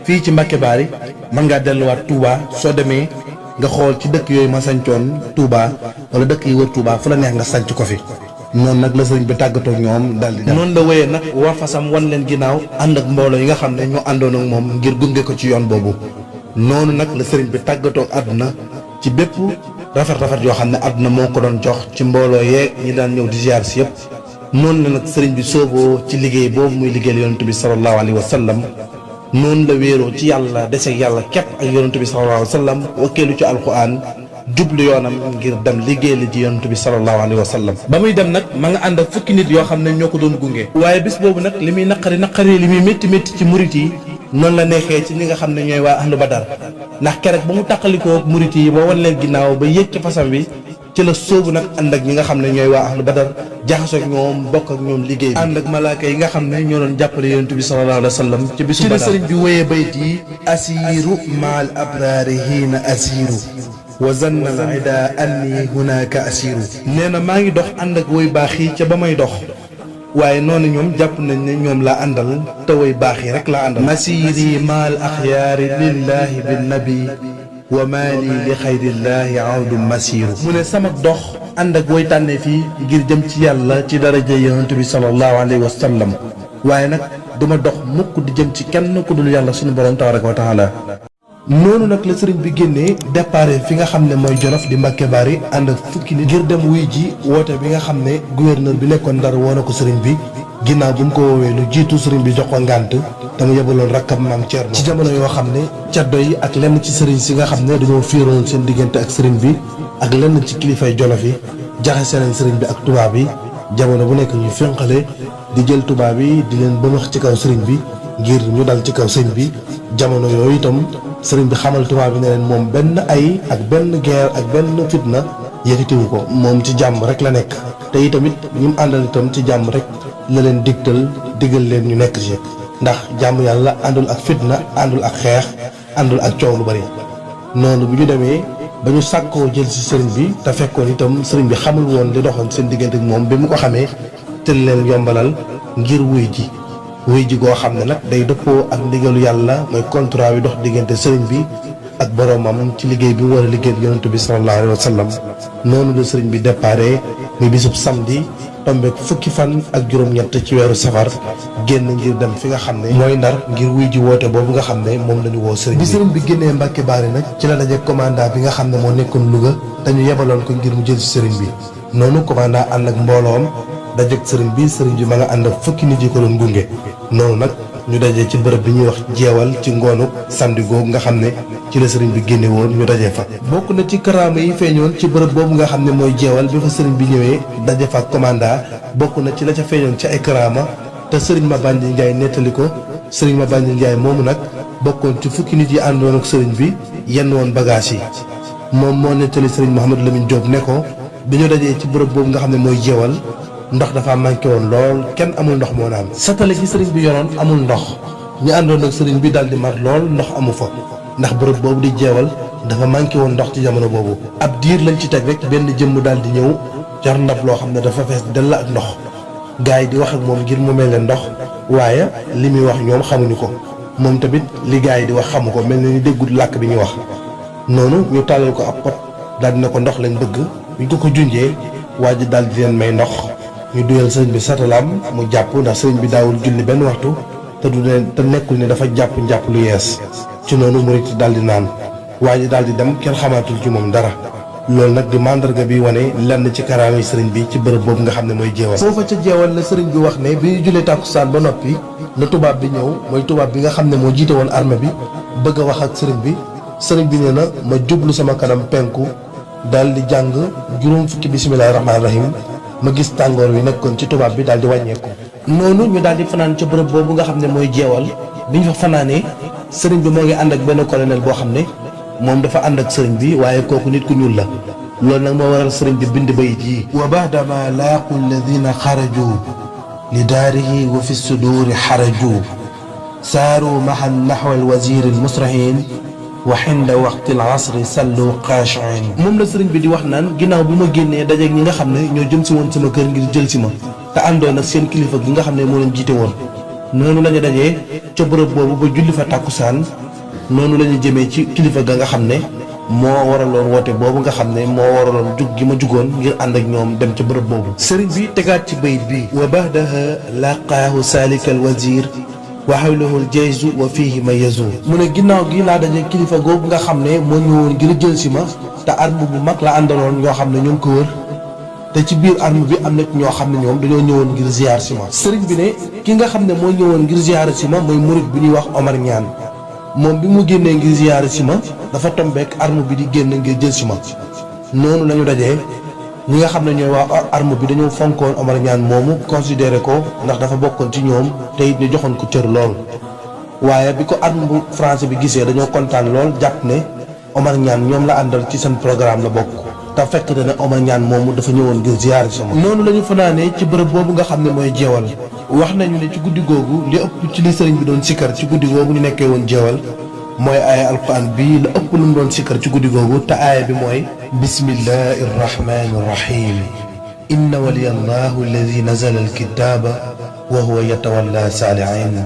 fii ci Mbàkke Baari mën ngaa delluwaat Touba soo demee nga xool ci dëkk yooyu ma sancoon Touba wala dëkk yi wër Touba fu la neex nga sanc ko fi. noonu nag la sëriñ bi tàggatoo ak ñoom daal di dem. noonu la wéyee nag war fasam wan leen ginnaaw ànd ak mbooloo yi nga xam ne ñoo àndoon ak moom ngir gunge ko ci yoon boobu noonu nag la sëriñ bi tàggatoo ak àdduna ci bépp rafet yoo xam ne àdduna moo ko doon jox ci mbooloo yeeg ñi daan ñëw di ziar si yëpp noonu la nag sëriñ bi sooboo ci liggéey boobu muy liggéeyal yonent bi sallallahu alayhi wa sallam noonu la wéeroo ci yàlla deseeg yàlla képp ak yonent bi sallallahu alayhi wa sallam wakkeelu ci alquran jublu yoonam ngir dem liggéey li ci yonent bi sallallahu alayhi wa sallam ba muy dem nag ma nga ànd ak fukki nit yoo xam ne ñoo ko doon gunge waaye bis boobu nag li muy naqari li muy métti ci murit yi noonu la neexee ci ñi nga xam ne ñooy waa ahlu badar ndax keroog ba mu tàqalikoo murit yi ba wan leen ginnaaw ba yéeg ci fasam bi ci la sóobu nag ànd ak ñi nga xam ne ñooy waa ahlu badar jaxasoo ak ñoom bokk ak ñoom liggéey bi ànd ak malaaka yi nga xam ne ñoo doon jàppale yonent bi sallallahu alayhi wa sallam ci bisu badar ci la sëriñ bi wéyee bayt yi asiiru maal abraari hiina asiiru wa zanna al ida anni hunaka asiiru nee na maa ngi dox ànd ak woy baax yi ca ba may dox waaye noonu ñoom jàpp nañ ne ñoom laa àndal te woy baax yi rek laa àndal masiri maal axyaari lillahi bin nabi wa maali li xayrillaahi awdu masiiru mu ne sama dox ànd ak woy tànnee fii ngir jëm ci yàlla ci daraja yonent bi sallallahu alayhi wa sallam waaye nag duma dox mukk di jëm ci kenn ku dul yàlla suñu borom tabaraka wa taala noonu nag la sëriñ bi génnee départ fi nga xam ne mooy Jolof di Mbàkke Bari ànd ak fukki nit ngir dem wuy ji woote bi nga xam ne gouverneur bi nekkoon Ndar woo na ko sëriñ bi ginnaaw bu mu ko woowee lu jiitu sëriñ bi jox ko ngànt dama yebaloon rakkam maam Thierno ci jamono yoo xam ne caddo yi ak lenn ci sëriñ si nga xam ne dañoo fiiroon seen diggante ak sëriñ bi ak lenn ci kilifay Jolof yi jaxase nañ sëriñ bi ak tubaab yi jamono bu nekk ñu fénqale di jël tubaab yi di leen bëmax ci kaw sëriñ bi ngir ñu dal ci kaw sëriñ bi jamono yooyu itam sëriñ bi xamal tubaab bi ne leen moom benn ay ak benn guerre ak benn fitna yëkkatiwu ko moom ci jàmm rek la nekk te itamit ñi mu àndal itam ci jàmm rek la leen digal leen ñu nekk ci ndax jàmm yàlla àndul ak fitna àndul ak xeex àndul ak coow lu bari noonu bi ñu demee ba ñu sàkkoo jël ci sëriñ bi te fekkoon itam sëriñ bi xamul woon li doxoon seen diggante ak moom bi mu ko xamee te leen yombalal ngir wuy ji goo xam ne nag day dëppoo ak ndigalu yàlla mooy contrat bi dox diggante sëriñ bi ak boroomam ci liggéey bi mu war a liggéey yonent bi sallallahu alayhi wa sallam noonu la sëriñ bi déparé muy bisub samedi tombeek fukki fan ak juróom-ñett ci weeru safar génn ngir dem fi nga xam ne mooy Ndar ngir wuy ji woote boobu nga xam ne moom lañu woo sëriñ bi sëriñ bi génnee Mbàkke Baari nag ci la daje commandant bi nga xam ne moo nekkoon Louga te ñu yebaloon ko ngir mu jël ci sëriñ bi noonu commandant ànd ak mbooloom dajeek sëriñ bi ma nga ànd ak fukki nit yi ko doon gunge noonu nag ñu dajee ci bërëb bi ñuy wax jeewal ci ngoonu samedi googu nga xam ne ci la sëriñ bi génne woon ñu dajee fa bokk na ci karaama yi feeñoon ci bërëb boobu nga xam ne mooy jeewal bi fa sëriñ bi ñëwee daje fa ak commandant bokk na ci la ca feeñoon ci ay karaama te sëriñ Mabandi Ndiaye nettali ko sëriñ Mabandi Ndiaye moomu nag bokkoon ci fukki nit yi àndoon ak sëriñ bi yenn woon bagage yi moom moo nettali sëriñ Mouhamadou Lamine Diop ne ko bi ñu dajee ci bërëb boobu nga xam ne mooy jeewal ndox dafa manqué woon lool kenn amul ndox moo naan satale gi sëriñ bi yoroon amul ndox ñi àndoon ak sëriñ bi daal di mar lool ndox amu fa ndax bërëb boobu di jeewal dafa manqué woon ndox ci jamono boobu ab diir lañ ci teg rek benn jëmm daal di ñëw jar ndab loo xam ne dafa fees dell ak ndox gars yi di wax ak moom ngir mu mel ne ndox waaye li muy wax ñoom xamuñu ko moom tamit li gars yi di wax xamu ko mel na ni déggul làkk bi ñuy wax noonu ñu tàllal ko ab pot daal di ne ko ndox lañ bëgg ñu ko junjee waa ji daal di leen may ndox ñu duyal sëriñ bi satalaam mu jàpp ndax sëriñ bi daawul julli benn waxtu te nekkul ne dafa jàpp njàpp lu yees ci noonu murit daal di naan waa ji daal di dem kenn xamaatul ci moom dara loolu nag di mandarga bi wane lenn ci karaamay sëriñ bi ci bërëb boobu nga xam ne mooy jeewal foofa ca jeewal la sëriñ bi wax ne bi ñu julee tàkkusaan ba noppi la tubaab bi ñëw mooy tubaab bi nga xam ne moo jiite woon armée bi bëgg a wax ak sëriñ bi nee na ma jublu sama kanam penku daal di jàng juróom fukki bisimilahi rahmaani rahim ma gis tàngoor wi nekkoon ci tubaab bi daal di wàññeeku noonu ñu daal di fanaan ca bërëb boobu nga xam ne mooy jeewal bi ñu fa fanaanee sëriñ bi moo ngi ànd ak benn colonel boo xam ne moom dafa ànd ak sëriñ bi waaye kooku nit ku ñuul la loolu nag moo waral sëriñ bi bind bayit yi wa baadama laaqu alladina xaraju li daarihi wa fi suduuri xaraju saaru maxan naxwa alwaziri almusrahin wa xinda waxti alasri sallu qaashiin moom la sëriñ bi di wax naan ginnaaw bu ma génnee dajeeg ñi nga xam ne ñoo jëm si woon sama kër ngir jël si ma te àndoon ak seen kilifa gi nga xam ne moo leen jiite woon noonu la ñu dajee ca bërëb boobu ba julli fa tàkkusaan noonu la ñu jëmee ci kilifa ga nga xam ne moo waraloon woote boobu nga xam ne moo waraloon jug gi ma jugoon ngir ànd ak ñoom dem ca bërëb boobu sëriñ bi tegaat ci bayit bi wa bahdaha laqaahu saalika al wazir wa hawlahul jayzu wa fihi ma yazu mu ne ginnaaw gi laa daje kilifa googu nga xam ne moo ñëwoon ngir jël si ma te arme bu mag la àndaloon ñoo xam ne ñu ngi ko wër te ci biir arme bi am na ñoo xam ne ñoom dañoo ñëwoon ngir ziar si ma sëriñ bi ne ki nga xam ne moo ñëwoon ngir ziar si ma mooy murit bu ñuy wax Omar Ñaan moom bi mu génnee ngir ziar si ma dafa tombeek arme bi di génn ngir jël si ma noonu lañu dajee ñi nga xam ne ñooy waa arme bi dañoo fonkoon Omar Ñaan moomu considéré ko ndax dafa bokkoon ci ñoom te it ñu joxoon ko cër lool waaye bi ko arme bu français bi gisee dañoo kontaan lool jàpp ne Omar Niane ñoom la àndal ci seen programme la bokk te fekk na ne Omar Niane moomu dafa ñëwoon ngir ziyaare sama noonu la ñu fanaanee ci bërëb boobu nga xam ne mooy jeewal wax nañu ne ci guddi googu li ëpp ci li sëriñ bi doon sikkar ci guddi googu ñu nekkee woon jeewal mooy aaya alquran bii la ëpp lu mu doon sikkar ci guddi googu te aaya bi mooy bismillahi irrahmani irrahim inna waliya allahu alladi nazala alkitaba wa huwa yatawalla saalihin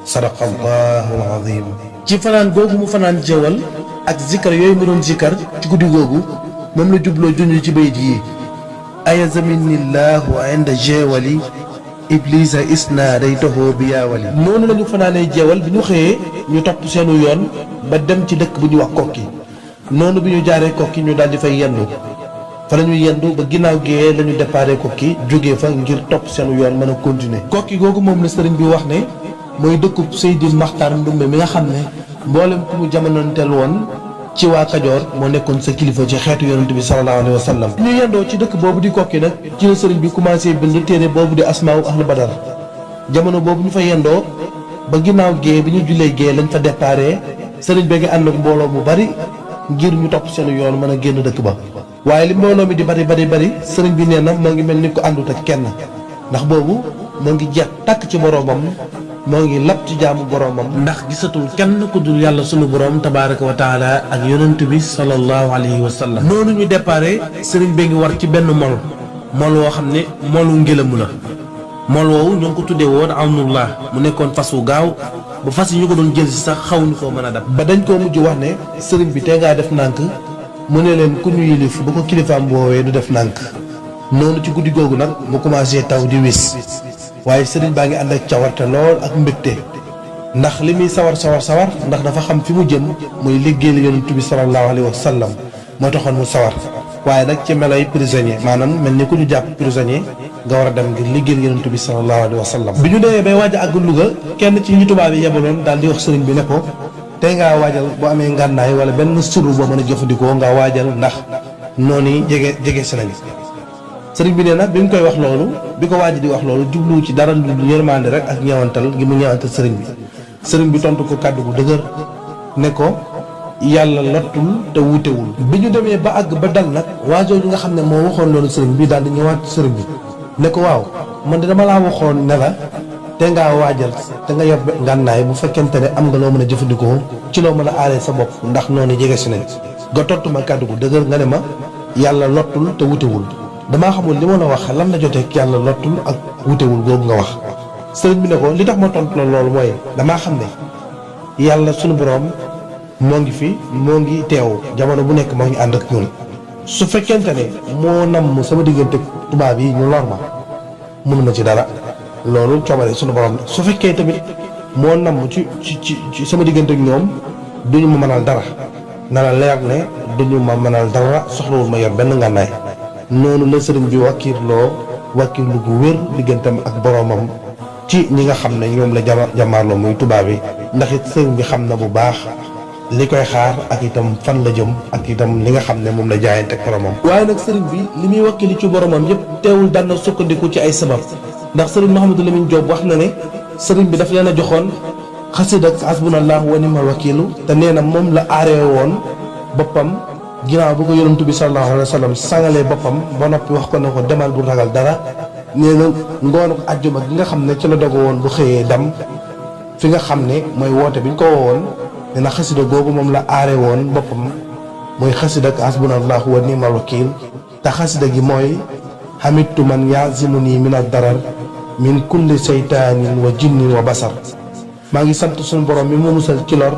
sadaqa allahu alazim ci fanaan googu mu fanaan jeewal ak zikkar yooyu mu doon zikkar ci guddi googu moom la jubloo junj ci bayit yi aya zaminillahu inda jeewali iblisa isna day toxoo bi yaawali noonu la ñu fanaanee jeewal bi ñu xëyee ñu topp seenu yoon ba dem ci dëkk bu ñuy wax kokki noonu bi ñu jaaree kokki ñu daal di fay yendu fa la ñuy yendu ba ginnaaw géeyee la ñu déparé kokki jógee fa ngir topp seenu yoon mën a continuer kokki googu moom la sëriñ bi wax ne mooy dëkkub Seydi Maxtaar Ndumbe mi nga xam ne mboolem ku mu jamonoonteel woon ci waa Kajoor moo nekkoon sa kilifa ci xeetu yonent bi sallallahu alayhi wa sallam ñu yendoo ci dëkk boobu di kokki nag ci la sëriñ bi commencé bind téere boobu di asmaawu ahlu badar jamono boobu ñu fa yendoo ba ginnaaw gée bi ñu jullee gée lañ fa déparé sëriñ bi ngi ànd ak mbooloo mu bari ngir ñu topp seen yoon mën a génn dëkk ba waaye li mbooloo mi di bari sëriñ bi nee na moo ngi mel ni ko àndut ak kenn ndax boobu moo ngi jeex tàkk ci boroomam moo ngi lap ci jaamu boroomam ndax gisatul kenn ku dul yàlla sunu boroom tabaaraka wa taala ak yonent bi sallallahu alayhi wa sallam noonu ñu déparé sëriñ bi ngi war ci benn mol woo xam ne molu ngelamu la mol woowu ñoo ngi ko tuddee woon amnullah mu nekkoon fas wu gaaw ba fas yi ñu ko doon jël si sax xaw ñu koo mën a dab ba dañ koo mujj wax ne sëriñ bi tey ngaa def nànk mu ne leen ku ñu yilif bu ko kilifaam woowee du def nànk noonu ci guddi googu nag mu commencé taw di wis waaye sëriñ baa ngi ànd ak cawarte lool ak mbégte ndax li muy sawar ndax dafa xam fi mu jëm muy liggéeyal yonent bi sallallahu alayhi wa sallam moo taxoon mu sawar waaye nag ci melay prisonnier maanaam mel ni ku ñu jàpp prisonnier nga war a dem ngir liggéeyal yonent bi sallallahu alayhi wa sallam bi ñu demee bay waaj a àgg Louga kenn ci ñi tubaab yi yebaloon daal di wax sëriñ bi ne ko tey ngaa waajal boo amee ngànnaay wala benn suru boo mën a jëfandikoo nga waajal ndax noonu yi jege si nañu sëriñ bi nee na bi mu koy wax loolu bi ko waaj di wax loolu jubluwu ci dara lu yërmande rek ak ñeewantal gi mu ñeewantal sëriñ bi tontu ko kàddu gu dëgër ne ko yàlla lottul te wuutewul bi ñu demee ba àgg ba dal nag waajooju nga xam ne moo waxoon loolu sëriñ bi daal di ñëwaat sëriñ bi ne ko waaw man de dama laa waxoon ne la te ngaa waajal te nga yor ngànnaay bu fekkente ne am nga loo mën a jëfandikoo ci loo mën a aaree sa bopp ndax noonu jege si nañ nga tontu ma kàddu gu dëgër nga ne ma yàlla lottul te wutewul damaa xamul li ma la wax lan la jotee ak yàlla lottul ak wutewul googu nga wax sëriñ bi ne ko li tax ma tontu la loolu mooy damaa xam ne yàlla sunu borom moo ngi fi moo ngi teew jamono bu nekk moo ngi ànd ak ñun su fekkente ne moo namm sama diggante tubaab yi ñu lor ma mënuma ci dara loolu coobare sunu borom la su fekkee tamit moo namm ci sama diggante ak ñoom duñu ma mënal dara na la leer ne duñu ma mënal dara soxlawul ma yor benn ngànnaay noonu la sëriñ bi wàkkirlu gu wér digganteem ak boromam ci ñi nga xam ne ñoom la jamaarloo muy tubaab yi ndax it sëriñ bi xam na bu baax li koy xaar ak itam fan la jëm ak itam li nga xam ne moom la jaayante ak boromam. waaye nag sëriñ bi li muy wakkili ci boromam yëpp teewul daan na sukkandiku ci ay sabab ndax sëriñ Mouhamadou Lamine Diop wax na ne sëriñ bi daf leen a joxoon xasida ak hasbunallahu wa ni'mal wakiilu te nee na moom la aaree woon boppam ginnaaw bu ko yonent bi sallallahu alayhi wa sallam sangalee boppam ba noppi wax ko ne ko demal bu ragal dara nee na ngoonu ko àjjuma gi nga xam ne ci la dogo woon bu xëyee dem fi nga xam ne mooy woote bi ñu ko woowoon nee na xasida googu moom la aare woon boppam mooy xasida ak hasbunallahu wa ni'mal wakiil te xasida gi mooy hamidtu man yazimuni min ad-darar min kulli seytaanin wa jinnin wa basar maa ngi sant suñu borom mi mu musal ci lor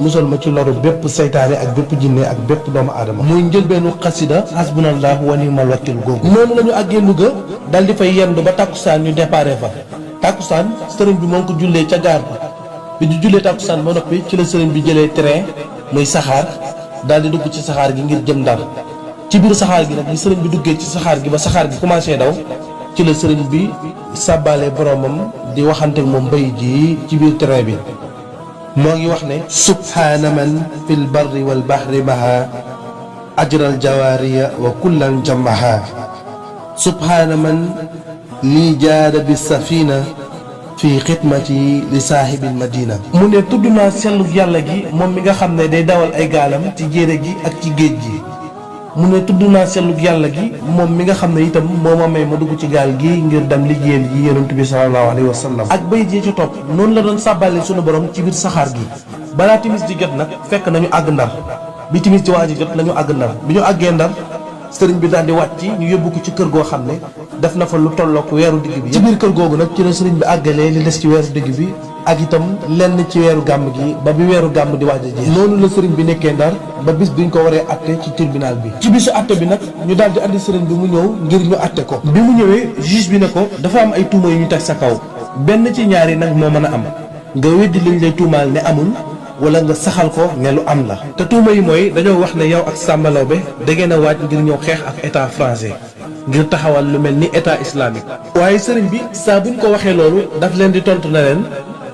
musal ma ci loru bépp seytaane ak bépp jinne ak bépp doomu aadama muy njëlbeenu xasida hasbunallahu wa ni'mal wakiil googu noonu la ñu àggee Louga dal di fay yendu ba tàkkusaan ñu déparé fa tàkkusaan sëriñ bi moo ngi ko jullee ca gaar ba bi ñu jullee tàkkusaan ba noppi ci la sëriñ bi jëlee train muy saxaar daal di dugg ci saxaar gi ngir jëm Ndar ci biir saxaar gi nag bi sëriñ bi duggee ci saxaar gi ba saxaar gi commencé daw ci la sëriñ bi sàbbaale boromam di waxante ak moom bay ji ci biir train bi moo ngi wax ne subhaana man fil barri wal bahri maha ajral jawaariya wa kullan jammaha subhaana man lii jaada bi safina fii xidmati li saahibil madina. mu ne tudd naa sellug yàlla gi moom mi nga xam ne day dawal ay gaalam ci jéere gi ak ci géej gi. mu ne tudd naa sellug yàlla gi moom mi nga xam ne itam moo ma may ma dugg ci gaal gi ngir dem liggéeyal yi yonent bi sallallahu alayhi wa sallam. ak bayit yi ci topp noonu la doon sàbbale sunu borom ci biir saxaar gi. balaa timis di jot nag fekk nañu àgg ndar bi timis di waaj a jot lañu àgg ndar bi ñu àggee ndar sëriñ bi daal di wàcc ñu yóbbu ko ci kër goo xam ne def na fa lu tollook weeru digg bi. ci biir kër googu nag ci la sëriñ bi àggalee li des ci weeru digg bi ak itam lenn ci weeru gàmm gi ba bi weeru gàmm di waaj a jeex. noonu la sëriñ bi nekkee ndar ba bis biñ ko waree atte ci tribunal bi. ci bisu atte bi nag ñu daal di andi sëriñ bi mu ñëw ngir ñu atte ko. bi mu ñëwee juge bi ne ko dafa am ay tuuma yu ñu teg sa kaw benn ci ñaar yi nag moo mën a am nga weddi liñ lay tuumaal ne amul wala nga saxal ko ne lu am la. te tuuma yi mooy dañoo wax ne yow ak Samba Laobé da ngeen a waaj ngir ñëw xeex ak état français ngir taxawal lu mel ni état islamique. waaye sëriñ bi saa buñ ko waxee loolu daf leen di tontu na leen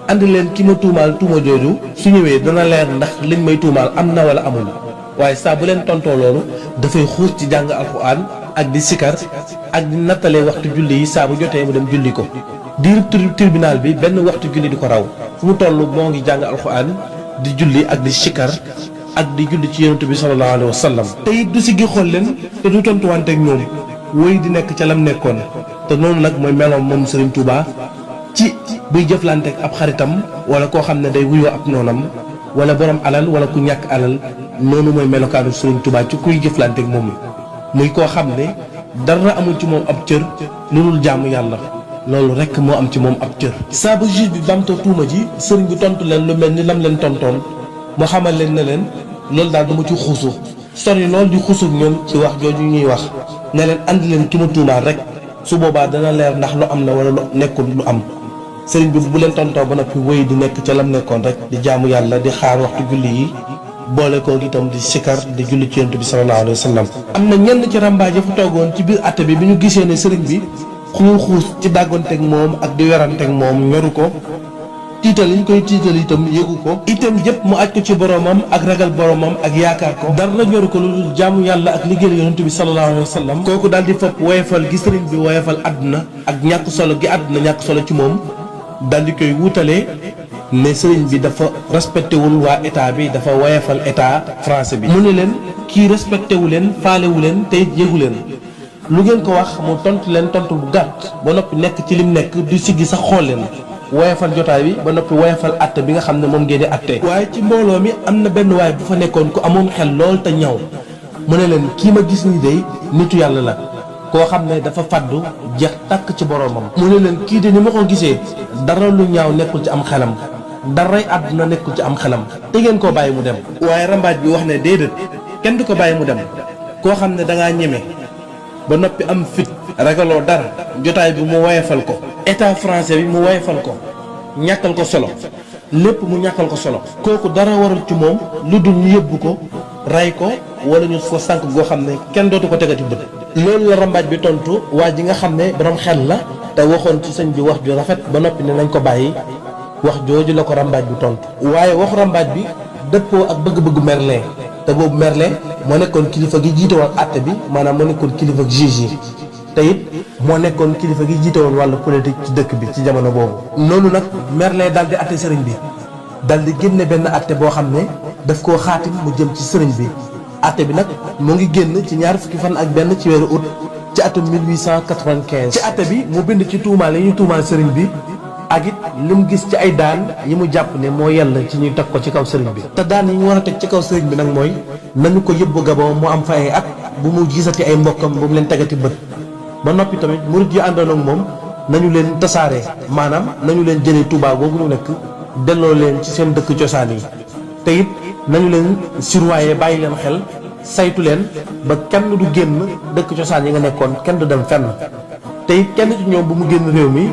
andi leen ki ma tuumaal tuuma jooju su ñëwee dana leer ndax liñ may tuumaal am na wala amul. waaye saa bu leen tontoo loolu dafay xuus ci jàng alxuraan ak di sikar ak di nattalee waxtu julli yi saa bu jotee mu dem julli ko. diirub tribunal bi benn waxtu julli di ko raw fu mu toll moo ngi jàng alxuraan di julli ak di sikar ak di julli ci yonent bi sallallahu alayhi wa sallam. te it du si gi xool leen te du tontuwanteeg ñoom woy di nekk ca lam nekkoon. te noonu nag mooy meloom moom Serigne Touba ci buy jëflanteeg ab xaritam wala koo xam ne day wuyoo ab noonam wala borom alal wala ku ñàkk alal noonu mooy melokaanu Serigne Touba ci kuy jëflanteeg moom muy koo xam ne dara amul ci moom ab cër lu dul jaamu yàlla. loolu rekk moo am ci moom ab cër. saa bu juge bi bamtoo tuuma ji sëriñ bi tontu leen lu mel ni lam leen tontoon mu xamal leen ne leen loolu daal dama ci xuusu sori loolu di xuusu ñoom ci wax jooju ñuy wax ne leen andi leen ki ma tuumaal rek su boobaa dana leer ndax lu am la wala lu nekkul lu am. sëriñ bi bu leen tontoo ba noppi wéy di nekk ca lam nekkoon rek di jaamu yàlla di xaar waxtu julli yi boole koo itam di sikar di julli ci yonent bi sallallahu alayhi wa sallam. am na ñenn ci rambaaj fa toogoon ci biir atte bi ñu gisee ne sëriñ bi xuus ci dàgganteeg moom ak di weranteeg moom ñoru ko tiital yi ñu koy tiital itam yëgu ko itam yëpp mu aj ko ci boromam ak ragal boromam ak yaakaar ko dara ñoru ko lu dul jaamu yàlla ak liggéeyal yonent bi sallallahu alayhi wa sallam. kooku daal di fopp woyefal gi sëriñ bi woyefal àdduna ak ñàkk solo gi àdduna ñàkk solo ci moom daal di koy wutalee ne sëriñ bi dafa respecté wul waa état bi dafa woyefal état français bi. mu ne leen kii respecté wu leen faalewu leen te it yëgu leen lu ngeen ko wax mu tontu leen tontu bu gàtt ba noppi nekk ci lim nekk du siggi sax xool leen woyefal jotaay bi ba noppi woyefal atte bi nga xam ne moom ngeen di atte. waaye ci mbooloo mi am na benn waay bu fa nekkoon ku amoon xel lool te ñaw mu ne leen kii ma gis nii day nitu yàlla la koo xam ne dafa faddu jeex tàkk ci boromam. mu ne leen kii de ni ma ko gisee dara lu ñaaw nekkul ci am xelam daray àdduna nekkul ci am xelam te ngeen koo bàyyi mu dem. waaye rambaaj bi wax ne déedéet kenn du ko bàyyi mu dem koo xam ne dangaa ñeme ba noppi am fit ragaloo dara jotaay bi mu woyefal ko état français bi mu woyefal ko ñàkkal ko solo lépp mu ñàkkal ko solo kooku dara warul ci moom lu dul ñu yóbbu ko ray ko wala ñu ko sànq goo xam ne kenn dootu ko tegati bët. loolu la rambaaj bi tontu waa ji nga xam ne borom xel la te waxoon ci sëñ bi wax ju rafet ba noppi ne nañ ko bàyyi wax jooju la ko rambaaj bi tontu. waaye waxu rambaaj bi dëppoo ak bëgg-bëggu Merlin te boobu Merlin moo nekkoon kilifa gi jiite woon àtte bi maanaam moo nekkoon kilifa juge yi te it moo nekkoon kilifa gi jiite woon wàllu politique ci dëkk bi ci jamono boobu. noonu nag Merlin daal di àtte sëriñ bi daal di génne benn àtte boo xam ne daf koo xaatim mu jëm ci sëriñ bi àtte bi nag mu ngi génn ci ñaar fukki fan ak benn ci weeru août ci atum 1895. ci àtte bi mu bind ci tuumaal yi ñu tuumaal sëriñ bi ak it li mu gis ci ay daan yi mu jàpp ne moo yàlla ci ñuy teg ko ci kaw sëriñ bi. te daan yi ñu war a teg ci kaw sëriñ bi nag mooy nañu ko yóbbu Gabon mu am fa ay at bu mu gisati ay mbokkam bu mu leen tegati bët ba noppi tamit murid yi àndoon ak moom nañu leen tasaare maanaam nañu leen jëlee Touba boobu ñu nekk delloo leen ci seen dëkk cosaan yi te it nañu leen surveiller bàyyi leen xel saytu leen ba kenn du génn dëkk cosaan yi nga nekkoon kenn du dem fenn te it kenn ci ñoom bu mu génn réew mi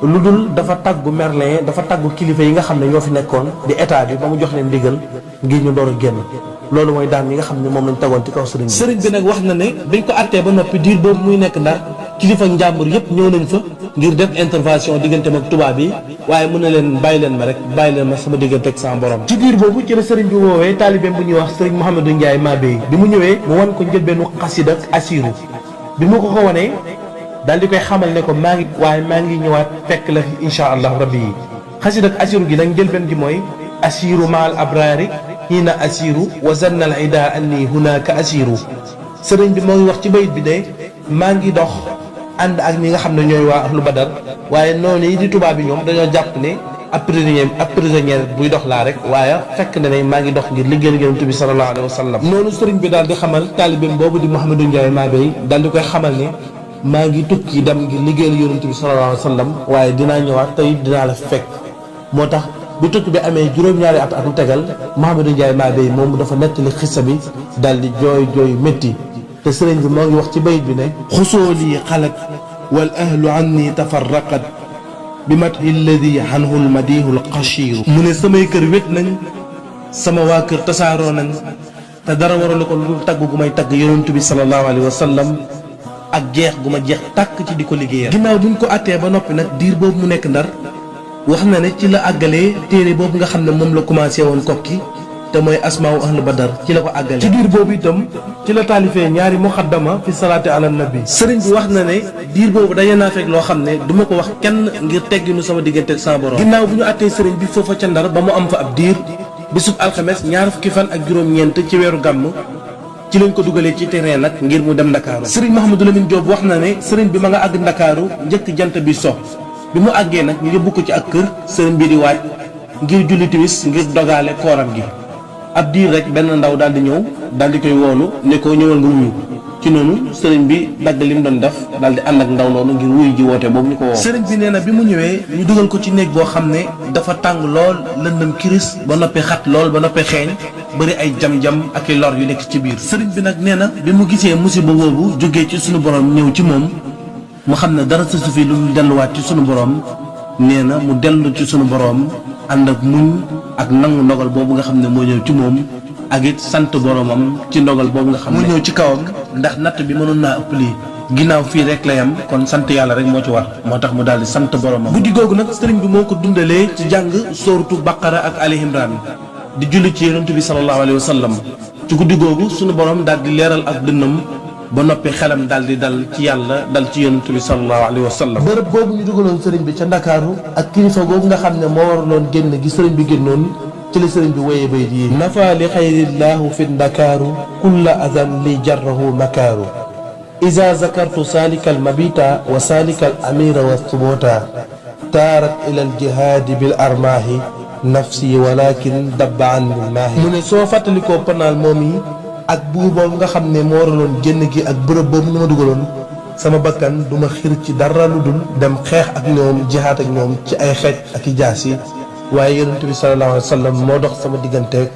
lu dul dafa tàggu Merlin dafa tàggu kilifa yi nga xam ne ñoo fi nekkoon di état bi ba mu jox leen ndigal ngir ñu door a génn loolu mooy daan yi nga xam ne moom lañ tegoon ci kaw sëriñ bi. sëriñ bi nag wax na ne biñ ko attee ba noppi diir boobu muy nekk Ndar kilifa njàmbur yëpp ñëw nañ fa ngir def intervention digganteem ak tubaab yi waaye mën na leen bàyyi leen ma rek bàyyi leen ma sama diggante ak sama borom. ci diir boobu ci la sëriñ bi woowee taalibeem bu ñuy wax sëriñ Mouhamadou Ndiaye Mabéy bi mu ñëwee mu wan ko njëlbeenu xasida ak asiru bi mu ko wanee daal di koy xamal ne ko maa ngi ñëwaat fekk la fi insha allahu rabbi yi. xasida ak asiru gi nag njëlbeen gi mooy asiru maal abraari hiina asiru wa zanna al ida anni hunaka asiru. sëriñ bi moo ngi wax ci bayit bi ne maa ngi dox ànd ak ñi nga xam ne ñooy waa ahlu badar, waaye noonu yi di tubaab bi ñoom dañoo jàpp ne ab prisonnier buy dox laa rek, waaye fekk na ne maa ngi dox ngir liggéeyal Yonent bi sallallahu alayhi wa sallam. noonu sëriñ bi daal di xamal taalibeem boobu di Mouhamadou Ndiaye Mabéye daal di koy xamal ne maa ngi tukki dem ngir liggéeyal Yonent bi sallallahu alayhi wa sallam, waaye dinaa ñëwaat tey dinaa la fekk. moo tax bi tukki bi amee juróom-ñaari at ak lu tegal Mouhamadou Ndiaye Mabéye moom dafa nettali xissa bi daal di jooy métti. te sëriñ bi moo ngi wax ci bayit bi ne xusooli xalat wal ahlu anni tafarraqat bi mathi alladi anhu lmadihu lqashiru. mu ne samay kër wét nañ, sama waa kër tasaaroo nañ, te dara waralu ko lu dul tagg gu may tagg yonent bi sallallahu alayhi wa sallam ak jeex gu ma jeex tàkk ci di ko liggéeyal. ginnaaw bi ñu ko attee ba noppi nag diir boobu mu nekk Ndar wax na ne ci la àggalee téere boobu nga xam ne moom la commencé woon kokki te mooy asmaawu ahlu badar, ci la ko àggale. ci diir boobu itam ci la taalifee ñaari muqaddama fi salaati ala nabi. sëriñ bi wax na ne diir boobu dañu naa fekk loo xam ne duma ko wax kenn ngir tegginu sama diggante ak sama borom. ginnaaw bu ñu àttee sëriñ bi foofa ca Ndar ba mu am fa ab diir, bisub alxames ñaar fukki fan ak juróom-ñeent ci weeru gàmm ci lañ ko dugalee ci terrain nag ngir mu dem Ndakaaru. sëriñ Mouhamadou Lamine Diop wax na ne sëriñ bi ma nga àgg Ndakaaru njëkk jant bi so. bi mu àggee nag ñu yóbbu ko ci ak kër sëriñ bi di waaj ngir julli timis ngir dogaale kooram gi. ab diir rek benn ndaw daal di ñëw daal di koy woolu ne ko ñëwal nga wuyu. ci noonu sëriñ bi dagg li mu doon def daal di ànd ak ndaw noonu ngir wuyu ji woote boobu ñu ko woo. sëriñ bi nee na bi mu ñëwee ñu dugal ko ci néeg boo xam ne dafa tàng lool lëndëm kiris ba noppee xat lool ba noppee xeeñ bëri ay jam-jam ak i lor yu nekk ci biir. sëriñ bi nag nee na bi mu gisee musiba boobu jógee ci sunu borom ñëw ci moom mu xam ne dara sa sufi lu delluwaat ci sunu borom, nee na mu dellu ci sunu borom ànd ak muñ ak nangu ndogal boobu nga xam ne moo ñëw ci moom, ak it sant boromam ci ndogal boobu nga xam ne moo ñëw ci kawam, ndax natt bi mënoon naa ëpp lii. ginnaaw fii rek la yam, kon sant yàlla rek moo ci war, moo tax mu daal di sant boromam. guddi googu nag sëriñ bi moo ko dundalee ci jàng sóoratu Baqara ak Ali Imran di julli ci yonent bi sallallahu alayhi wa sallam. ci guddi googu sunu borom daal di leeral ak dënnam ba noppi xelam daal di dal ci yàlla dal ci yonent bi sallallahu alayhi wa sallam. bërëb boobu ñu dugaloon sëriñ bi ca Ndakaaru ak kilifa googu nga xam ne moo waraloon génn gi sëriñ bi génnoon, ci la sëriñ bi woyee bayit yi nafa li xayrillaahu fi ndakaaru kulla adan li jarrahu makaaru iza zakartu salika al mabita wa salika al amira wa thubota taarat ila al jihaadi bil armaahi nafsi walakin dabba an bil maahi. mu ne soo fàttalikoo panaal moom yi ak buur boobu nga xam ne moo waraloon génn gi ak bërëb boobu ñu ma dugaloon, sama bakkan duma xir ci dara lu dul dem xeex ak ñoom jihaad ak ñoom ci ay xeej ak i jaas yi, waaye yonent bi sallallahu alayhi wa sallam moo dox sama digganteeg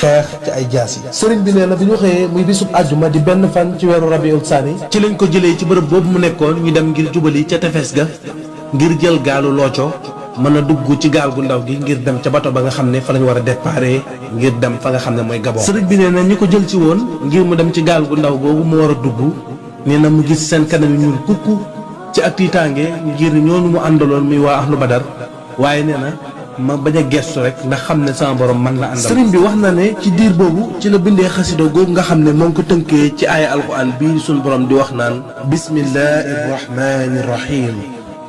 xeex ci ay jaas yi. sëriñ bi nee na bi ñu xëyee muy bisub àjjuma di benn fan ci weeru rabiul saani ci lañ ko jëlee ci bërëb boobu mu nekkoon ñu dem ngir jubali ca tefes ga ngir jël gaalu looco mën a dugg ci gaal gu ndaw gi ngir dem ca bato ba nga xam ne fa lañ war a déparé ngir dem fa nga xam ne mooy Gabon. sëriñ bi nee na ñi ko jël ci woon ngir mu dem ci gaal gu ndaw googu mu war a dugg, nee na mu gis seen kanam yi ñuul kukku ci ak tiitaange ngir ñooñu mu àndaloon muy waa ahlu badar, waaye nee na ma bañ a gestu rek ndax xam ne sama borom man la àndal. sëriñ bi wax na ne ci diir boobu ci la bindee xasida googu nga xam ne moo ngi ko tënkee ci aaya alquran bii suñu borom di wax naan bismillahi rahmani rahim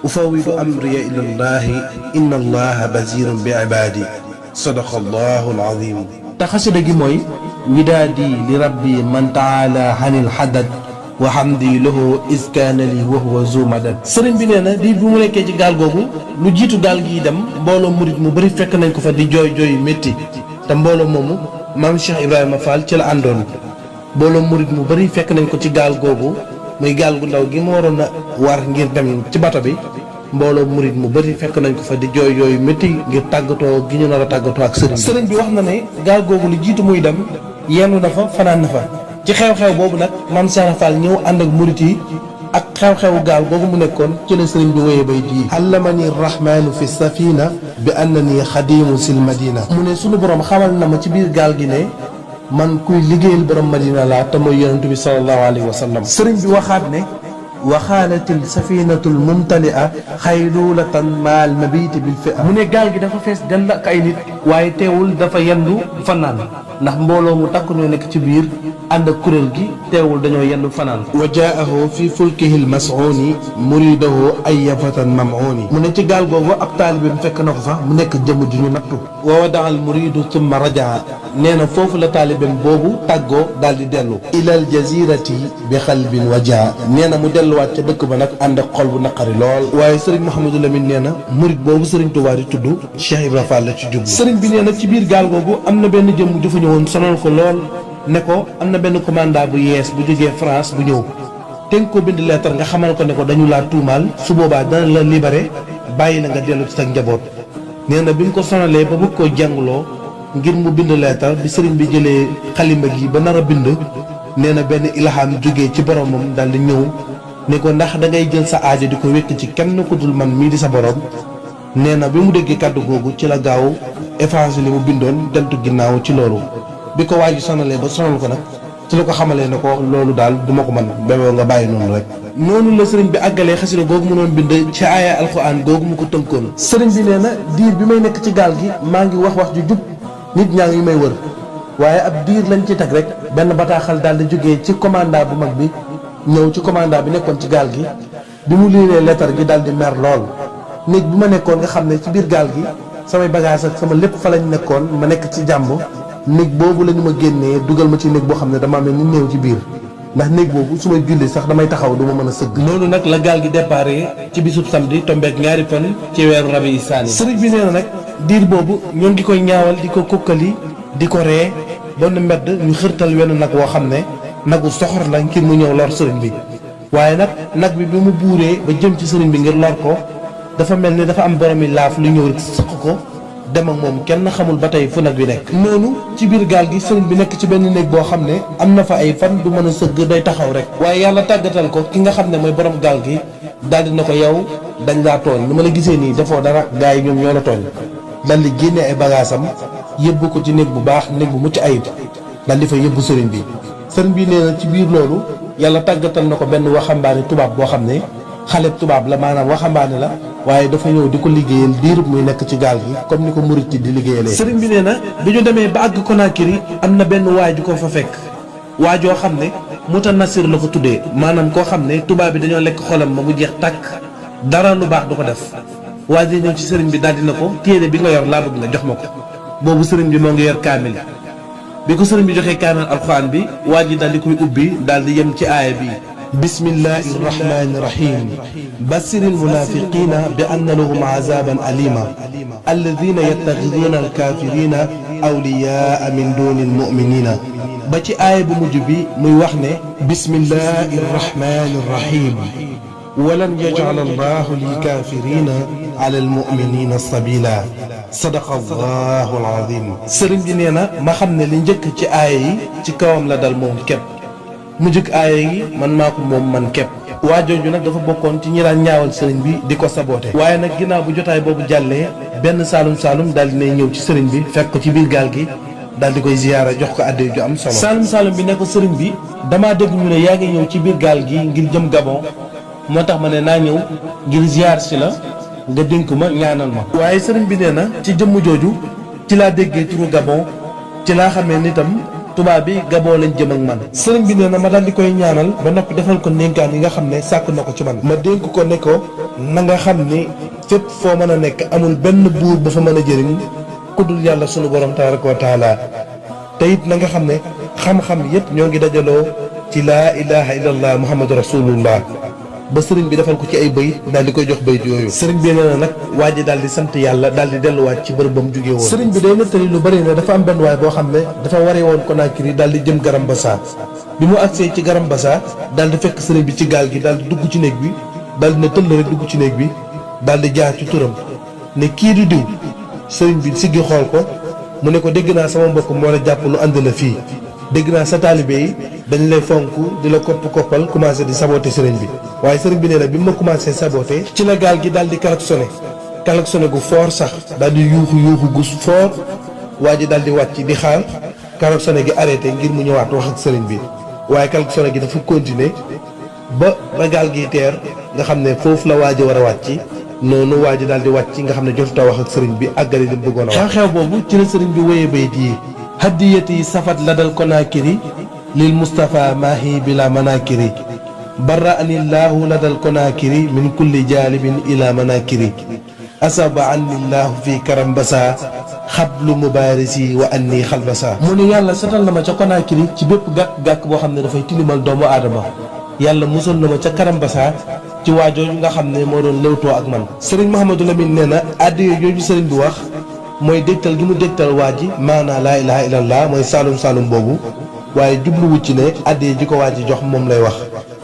ufawidu amriya ila llahi inna allaha basirun bi ibadi sadaqa allahu alazim. te xasida gi mooy widaadi li rabbi man taala hanil hadad wa hamdi lahu iskaana li wa huwa zu madad. sëriñ bi nee na di bu mu nekkee ci gaal googu lu jiitu gaal gi dem mbooloo murit mu bëri fekk nañ ko fa di jooy jooy métti, te mbooloo moomu maam Cheikh Ibrahima Fall ci la àndoon. mbooloo murit mu bëri fekk nañ ko ci gaal googu muy gaal gu ndaw gi mu waroon a war ngir dem ci bato bi, mbooloo murit mu bëri fekk nañ ko fa di jooy jooy métti ngir tàggatoo gi ñu nar a tàggatoo ak sëriñ bi. sëriñ bi wax na ne gaal googu lu jiitu muy dem yendu na fa fanaan na fa. ci xew-xew boobu nag maam Cheikh Fall ñëw ànd ak murit yi ak xew-xewu gaal googu mu nekkoon ci la sëriñ bi woyee bay di allamani rahmanu fi safina bi annani xadimu sil madina. mu ne sunu borom xamal na ma ci biir gaal gi ne man kuy liggéeyal borom madina laa te mooy yonent bi sallallahu alayhi wa sallam. sëriñ bi waxaat ne waxaalatil safinatul mumtalia xaylulatan maal mabiti bil fi. mu ne gaal gi dafa fees dell ak ay nit waaye teewul dafa yendu fanaan. ndax mbooloo mu takk ñoo nekk ci biir ànd ak kuréel gi teewul dañoo yendu fanaan. wa jaahu fi fulkihi lmas'uni muridahu ay fatan mam'uni. mu ne ci gaal googu ab taalibeem fekk na ko fa mu nekk jëmm ju ñu nattu. wa wadaa al muridu thumma rajaa. nee na foofu la taalibeem boobu tàggoo daal di dellu. ilal jazirati bi xalbin wajaa. nee na mu delluwaat ca dëkk ba nag ànd ak xol bu naqari lool. waaye sëriñ Mouhamadou Lamine nee na murid boobu sëriñ Touba di tudd Cheikh Ibra Fall la ci jublu. sëriñ bi nee na ci biir gaal googu am na benn jëmm ju fa ñëwoon sonal ko lool ne ko am na benn commandant bu yees bu jógee France bu ñëw te nga ko bind lettre nga xamal ko ne ko dañu laa tuumaal su boobaa dana la libéré bàyyi la nga dellu ci sa njaboot. nee na bi ñu ko sonalee ba bëgg koo jàngloo ngir mu bind lettre bi sëriñ bi jëlee xalima gi ba nar a bind nee na benn ilham jógee ci boromam daal di ñëw ne ko ndax da ngay jël sa aajo di ko wékk ci kenn ku dul man mii di sa borom. nee na bi mu déggee kàddu googu ci la gaaw effacé li mu bindoon deltu ginnaaw ci loolu bi ko waaju sonalee ba sonal ko nag ci la ko xamalee ne ko loolu daal du ma ko mën béboo nga bàyyi noonu rek. noonu la sëriñ bi àggalee xasida googu mu doon bind ci aaya alxuraan googu mu ko tënkoon. sëriñ bi nee na diir bi may nekk ci gaal gi maa ngi wax ju jub nit ñaa ngi may wër waaye ab diir lañ ci teg rek benn bataaxal daal di jógee ci commandant bu mag bi ñëw ci commandant bi nekkoon ci gaal gi bi mu liiree lettre gi daal di mer lool. néeg bi ma nekkoon nga xam ne ci biir gaal gi samay bagage ak sama lépp fa lañ nekkoon ma nekk ci jàmm néeg boobu la ñu ma génnee dugal ma ci néeg boo xam ne dama mel ni néew ci biir ndax néeg boobu su may julli sax damay taxaw du ma mën a sëgg. noonu nag la gaal gi déparé ci bisub samedi tombeek ñaari fan ci weeru rabi isaani. sëriñ bi nee na nag diir boobu ñoo ngi koy ñaawal di ko kokkali di ko ree ba nu mbedd ñu xërtal wenn nag woo xam ne nagu soxor la ngir mu ñëw lor sëriñ bi waaye nag bi mu buuree ba jëm ci sëriñ bi ngir lor ko dafa mel ni dafa am boromi laaf lu ñëw rek sëq ko dem ak moom kenn xamul ba tey fu nag bi nekk. noonu ci biir gaal gi sëriñ bi nekk ci benn néeg boo xam ne am na fa ay fan du mën a sëgg day taxaw rek. waaye yàlla tàggatal ko ki nga xam ne mooy borom gaal gi daal di na ko yow dañ laa tooñ ni ma la gisee nii defoo dara gars yi ñoom ñoo la tooñ daal di génne ay bagaasam yëbbu ko ci néeg bu baax néeg bu mucc ayib daal di fa yëbbu sëriñ bi. sëriñ bi nee na ci biir loolu yàlla tàggatal na ko benn waxambaane tubaab boo xam ne xale tubaab la maanaam waxambaane la waaye dafa ñëw di ko liggéeyal diirub muy nekk ci gaal gi comme ni ko murit di liggéeyalee. sëriñ bi nee na bi ñu demee ba àgg Conakry am na benn waay ju ko fa fekk waajoo xam ne mutanasir la ko tuddee maanaam koo xam ne tubaab bi dañoo lekk xolam ba mu jeex tàkk dara lu baax du ko def waa ji ñëw ci sëriñ bi daal di na ko téere bi nga yor laa bëgg nga jox ma ko boobu sëriñ bi moo ngi yor kaamil bi ko sëriñ bi joxee kaamil alxuraan bi waa ji daal di koy ubbi daal di yem ci aaya bi. bismillahi irrahmani irrahim bassiri almunafiqina bi anna lahum azaban alima alladina yattaxiduna alkafirina awliyaa min duni almuminina ba ci aaya bu mujj bi muy wax ne bismillahi irrahmani irrahim walan yaj'ala allahu lilkafirina ala almuminina sabila sadaqa allahu alazim. sëriñ bi nee na ma xam ne li njëkk ci aaya yi ci kawam la dal moom képp mu jëkk aaya yi man maa ko moom man képp. waa jooju nag dafa bokkoon ci ñi daan ñaawal sëriñ bi di ko saboote waaye nag ginnaaw bu jotaay boobu jàllee benn saalum daal dinay ñëw ci sëriñ bi fekk ko ci biir gaal gi daal di koy ziyaara jox ko adde ju am solo. saalum bi ne ko sëriñ bi damaa dégg ñu ne yaa ngi ñëw ci biir gaal gi ngir jëm Gabon moo tax ma ne naa ñëw ngir ziyaar si la nga dénk ma ñaanal ma. waaye sëriñ bi nee na ci jëmm jooju ci laa déggee turu Gabon ci laa xamee nitam tubaab bi Gabon lañ jëm ak man. sëriñ bi nee na ma daal di koy ñaanal ba noppi defal ko ndénkaan yi nga xam ne sàkk na ko ci man. ma dénk ko ne ko na nga xam ni fépp foo mën a nekk amul benn buur ba fa mën a jëriñ ku dul yàlla sunu borom tabaraka wa taala te it na nga xam ne xam-xam yépp ñoo ngi dajaloo ci laa ilaha illallah muhammadu rasulullah ba sëriñ bi defal ko ci ay bayit daal di koy jox bayit yooyu. sëriñ bi nee na nag waa ji daal di sant yàlla daal di delluwaat ci bërëb ba mu jógee woon. sëriñ bi day nettali lu bëri ne dafa am benn waay boo xam ne dafa waree woon Conakry daal di jëm Garam Bassa bi mu agsee ci Garam Bassa daal di fekk sëriñ bi ci gaal gi daal di dugg ci néeg bi daal di ne tëll rek dugg ci néeg bi daal di jaar ci turam ne kii di diw sëriñ bi siggi xool ko mu ne ko dégg naa sama mbokk moo la jàpp lu ànd la fii dégg naa sa taalibe yi dañ lay fonk di la koppal commencé di saboté sëriñ bi waaye sëriñ bi nee na bi ma commencé saboté ci la gaal gi daal di klaxonné gu fort sax daal di yuuxu gu fort waa ji daal di wàcc di xaar klaxonné gi arrêté ngir mu ñëwaat wax ak sëriñ bi waaye klaxonné gi dafa continuer ba gaal gi teer nga xam ne foofu la waa ji war a wàcc noonu waa ji daal di wàcc nga xam ne jotuta wax ak sëriñ bi àggale li mu bëggoon a wax. xew-xew boobu ci la sëriñ bi wéyee bayit yi hadiyati safat ladal konakiri lil Mustafa maahi bila manakiri barra'ani llahu ladal konakiri min kulli jalibin ila manakiri asaba anni llahu fi karambasa xablu mubarisi wa anni xalbasa. mu ni yàlla setal na ma ca konakiri ci bépp gàkk-gàkk boo xam ne dafay tilimal doomu aadama yàlla musal na ma ca karambasa ci waajooju nga xam ne moo doon lewtoo ak man. sëriñ Mouhamadou Lamine nee na addiya jooju sëriñ bi wax mooy dégtal gi mu dégtal waa ji maanaa laa ilaha illallah mooy saalum saalum boobu waaye jubluwu ci ne addiya ji ko waa ji jox moom lay wax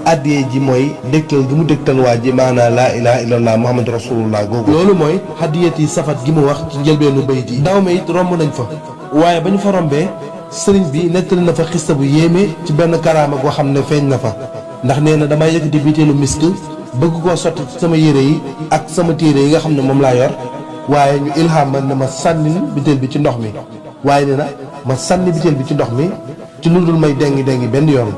addiya ji mooy dégtal gi mu dégtal waa ji maanaa laa ilaha illallah muhammadu rasulullah googu. loolu mooy hadiyati safat gi mu wax ci njëlbeenu bayit yi. daaw ma it romb nañ fa waaye ba ñu fa rombee sëriñ bi nettali na fa xista bu yéeme ci benn karaama goo xam ne feeñ na fa ndax nee na damay yëkkati biteelu misk bëgg koo sotti ci sama yére yi ak sama téere yi nga xam ne moom laa yor waaye ñu ilham man ne ma sànni biteel bi ci ndox mi waaye nee na ma sànni biteel bi ci ndox mi ci lu dul may dengi benn yoon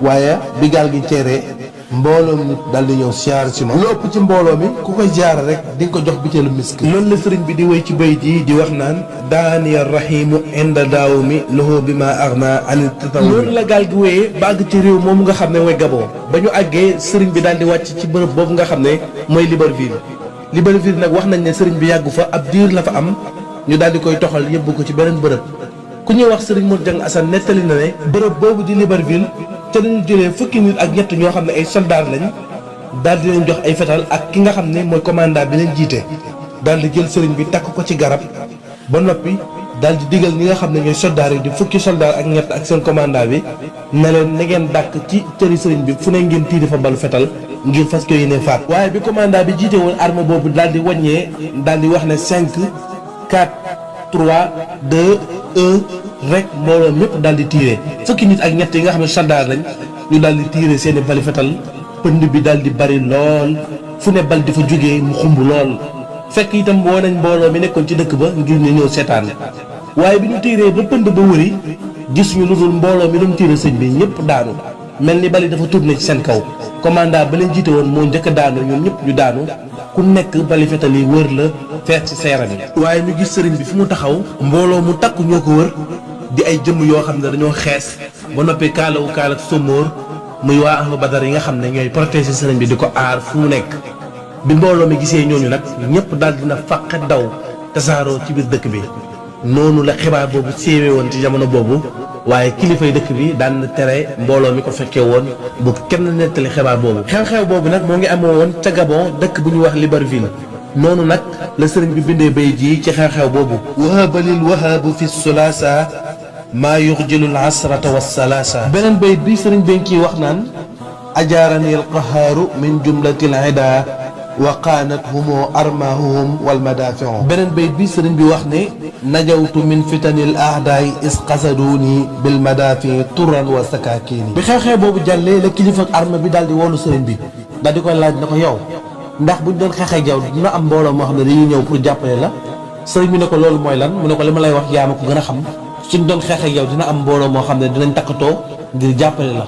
waaye bi gaal gi teeree mbooloo mi daal di ñëw siyaar si ma lu ëpp ci mbooloo mi ku koy jaara rek di nga ko jox biteelu misk. loolu la sëriñ bi di wéy ci bayit yi di wax naan daaniya rahimu inda daaw mi loxo bi ma arna anil tataw. loolu la gaal gi wéyee ba àgg ci réew moomu nga xam ne mooy Gabon ba ñu àggee sëriñ bi daal di wàcc ci bërëb boobu nga xam ne mooy Libreville nag wax nañ ne sëriñ bi yàggu fa ab diir la fa am ñu daal di koy toxal yóbbu ko ci beneen bërëb ku ñuy wax sëriñ Modou Dieng Assane nettali na ne bërëb boobu di Libreville ca lañu jëlee fukki nit ak ñett ñoo xam ne ay soldats lañ daal di leen jox ay fetal ak ki nga xam ne mooy commandant bi leen jiite daal di jël sëriñ bi takk ko ci garab ba noppi daal di digal ñi nga xam ne ñooy soldats yi di fukki soldats ak ñett ak seen commandant bi ne leen na ngeen dàkk ci cëri sëriñ bi fu ne ngeen tiiri fa balu fetal ngir fas ko yéene faat. waaye bi commandant bi jiite woon arme boobu daal di wàññee daal di wax ne 5 4 3 2 1 rek mbooloo mépp daal di tiire fukki nit ak ñett yi nga xam ne soldats lañ ñu daal di tiire seeni bali fetal pënd bi daal di bari lool fu ne bal di fa jógee mu xumb lool fekk itam woo nañ mbooloo mi nekkoon ci dëkk ba ngir ñu ñëw seetaan waaye bi ñu tiiree ba pënd ba wëri gis ñu lu dul mbooloo mi doon tiire sëñ bi ñëpp daanu mel ni bali dafa tourné ci seen kaw commandant ba leen jiite woon moo njëkk a daanu ñoom ñëpp ñu daanu ku nekk bali fetal yi wër la feet ci seeram yi. waaye ñu gis sëriñ bi fi mu taxaw mbooloo mu takk ñoo ko wër di ay jëmm yoo xam ne dañoo xees ba noppi kaalawu kaala somóor muy waa ahlu badar yi nga xam ne ñooy protéger sëriñ bi di ko aar fu mu nekk bi mbooloo mi gisee ñooñu nag ñëpp daal dina fàqe daw tasaaroo ci biir dëkk bi noonu la xibaar boobu séewee woon ci jamono boobu waaye kilifay dëkk bi daan na tere mbooloo mi ko fekkee woon bu kenn nettali xibaar boobu. xew-xew boobu nag moo ngi amoo woon ca Gabon dëkk bu ñuy wax Libreville noonu nag la sëriñ bi bindee bay ji ci xew-xew boobu. wahabalil wahabu fi sulaasa maa yuxjilul asrata wassalaasa. beneen bayit bi sëriñ bi ngi wax naan ajaarani alqahaaru min jumlatil ida wa qaanat humo armahuhum wal madaafiu. beneen bayit bi sëriñ bi wax ne najawtu min fitanil ahdaay is qasaduni bil madaafi turan wa sakakini. bi xew-xew boobu jàllee la kilifa ak arme bi daal di woolu sëriñ bi daal di koy laaj na ko yow ndax buñ doon xeexee jaw dina am mbooloo moo xam ne dañuy ñëw pour jàppale la sëriñ bi ne ko loolu mooy lan mu ne ko li ma lay wax yaa ma ko gën a xam suñ doon xeex ak yow dina am mbooloo moo xam ne dinañ takkatoo ngir jàppale la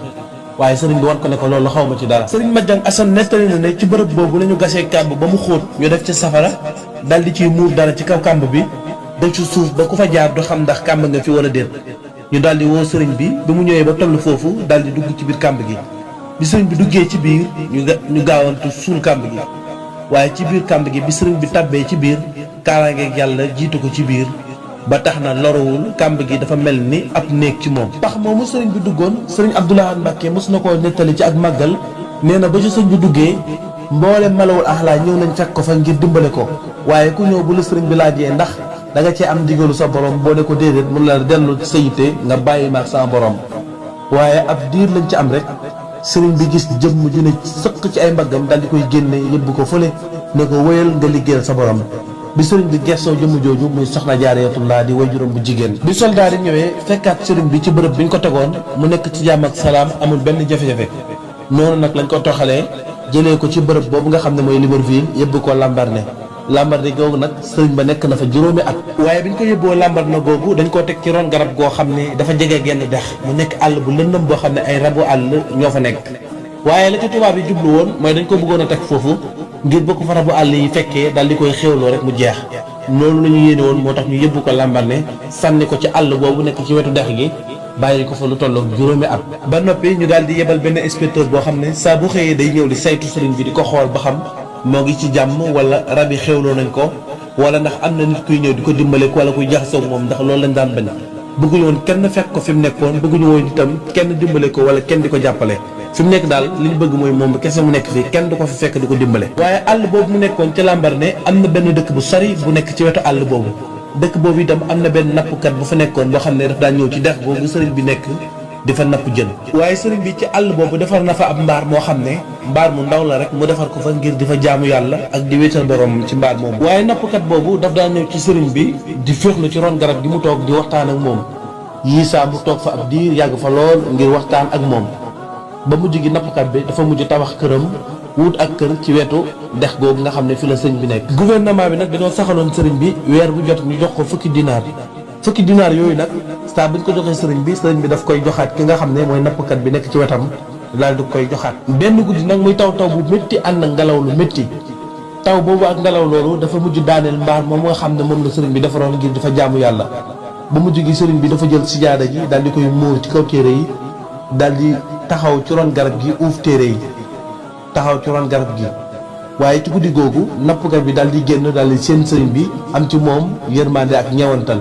waaye sëriñ bi wan ko ne ko loolu xaw ma ci dara. sëriñ Modou Dieng Assane nettali na ne ci bërëb boobu la ñu gasee kàmb ba mu xóot ñu def ci safara dal di ciy muur dara ci kaw kàmb bi def ci suuf ba ku fa jaar du xam ndax kàmb nga fi wala déet ñu daal di woo sëriñ bi mu ñëwee ba toll foofu daal di dugg ci biir kàmb gi bi sëriñ bi duggee ci biir ñu gaawantu suul kàmb gi waaye ci biir kàmb gi bi sëriñ bi tàbbee ci biir kaaraangeeg yàlla jiitu ko ci biir ba tax na loruwul kàmb gi dafa mel ni ab néeg ci moom. pax moomu sëriñ bi duggoon sëriñ Abdoulaye Mbacke mos na koo nettali ci ak màggal nee na ba ci sëriñ bi duggee mboole malawul axlaa ñëw nañ fekk ko fa ngir dimbale ko waaye ku ñëw bu la sëriñ bi laajee ndax da nga cee am ndigalu sa borom boo ne ko déedéet mun la dellu sa yitte nga bàyyi maag sama borom waaye ab diir lañ ci am rek sëriñ bi gis jëmm ju ne sëq ci ay mbaggam daal di koy génne yóbbu ko fële ne ko wéyal nga liggéeyal sa borom. bi sëriñ bi gestoo jëmm jooju muy soxna Jaaratullaa di waajuram bu jigéen. bi soldaar yi ñëwee fekkaat sëriñ bi ci bërëb bi ñu ko tegoon mu nekk ci jàmm ak salaam amul benn jafe-jafe noonu nag lañ ko toxalee jëlee ko ci bërëb boobu nga xam ne mooy Libreville yóbbu ko Lambaréné googu nag sëriñ ba nekk na fa juróomi at. waaye bi ñu ko yóbboo Lambaréné googu dañ koo teg ci ron garab goo xam ne dafa jege genn dex mu nekk àll bu lëndëm boo xam ne ay rabu àll ñoo fa nekk waaye la ci tubaab yi jublu woon mooy dañ ko bëggoon a teg foofu ngir bokk fa rabu àll yi fekkee daal di koy xéwloo rek mu jeex noonu la ñu yéene woon moo tax ñu yëbbu ko Lambaréné sànni ko ci àll boobu nekk ci wetu dex gi bàyyi ko fa lu tolloog juróomi at. ba noppi ñu daal di yebal benn inspecteur boo xam ne saa bu xëyee day ñëw di saytu sëriñ bi di ko xool ba xam moo ngi ci jàmm wala rab yi xewloo nañ ko wala ndax am na nit kuy ñëw di ko dimbale wala kuy jaxasoo ak moom ndax loolu lañ daan bañ. bëgguñu woon kenn fekk ko fi mu nekkoon bëgguñu woon itam kenn dimbale ko wala kenn di ko jàppale fi mu nekk daal li ñu bëgg mooy moom kese mu nekk fii kenn du ko fi fekk di ko dimbale. waaye àll boobu mu nekkoon ca Lambaréné am na benn dëkk bu sori bu nekk ci wetu àll boobu dëkk boobu itam am na benn nappkat bu fa nekkoon boo xam ne daf daan ñëw ci dex boobu sëriñ bi nekk di fa napp jën. waaye sëriñ bi ci àll boobu defar na fa ab mbaar moo xam ne mbaar mu ndaw la rek mu defar ko fa ngir di fa jaamu yàlla ak di wéetal borom ci mbaar moomu. waaye nappkat boobu daf daan ñëw ci sëriñ bi di féexlu ci ron garab gi mu toog di waxtaan ak moom yii saa mu toog fa ab diir yàgg fa lool ngir waxtaan ak moom ba mujj gi nappkat bi dafa mujj tabax këram wut ak kër ci wetu dex googu nga xam ne fi la sëriñ bi nekk. gouvernement bi nag dañoo saxaloon sëriñ bi weer bu jot ñu jox ko fukki dinaar yooyu nag saa bu ñu ko joxee sëriñ bi daf koy joxaat ki nga xam ne mooy nappkat bi nekk ci wetam daal di koy joxaat. benn guddi nag muy taw bu métti ànd ak ngelaw lu métti taw boobu ak ngelaw loolu dafa mujj daaneel mbaar moom nga xam ne moom la sëriñ bi defaroon ngir dafa jaamu yàlla ba mujj gi sëriñ bi dafa jël sijaada ji daal di koy muur ci kaw téere yi daal di taxaw ci ron garab gi uuf téere yi taxaw ci ron garab gi. waaye ci guddi googu nappkat bi daal di génn daal di seen sëriñ bi am ci moom yërmande ak ñewantal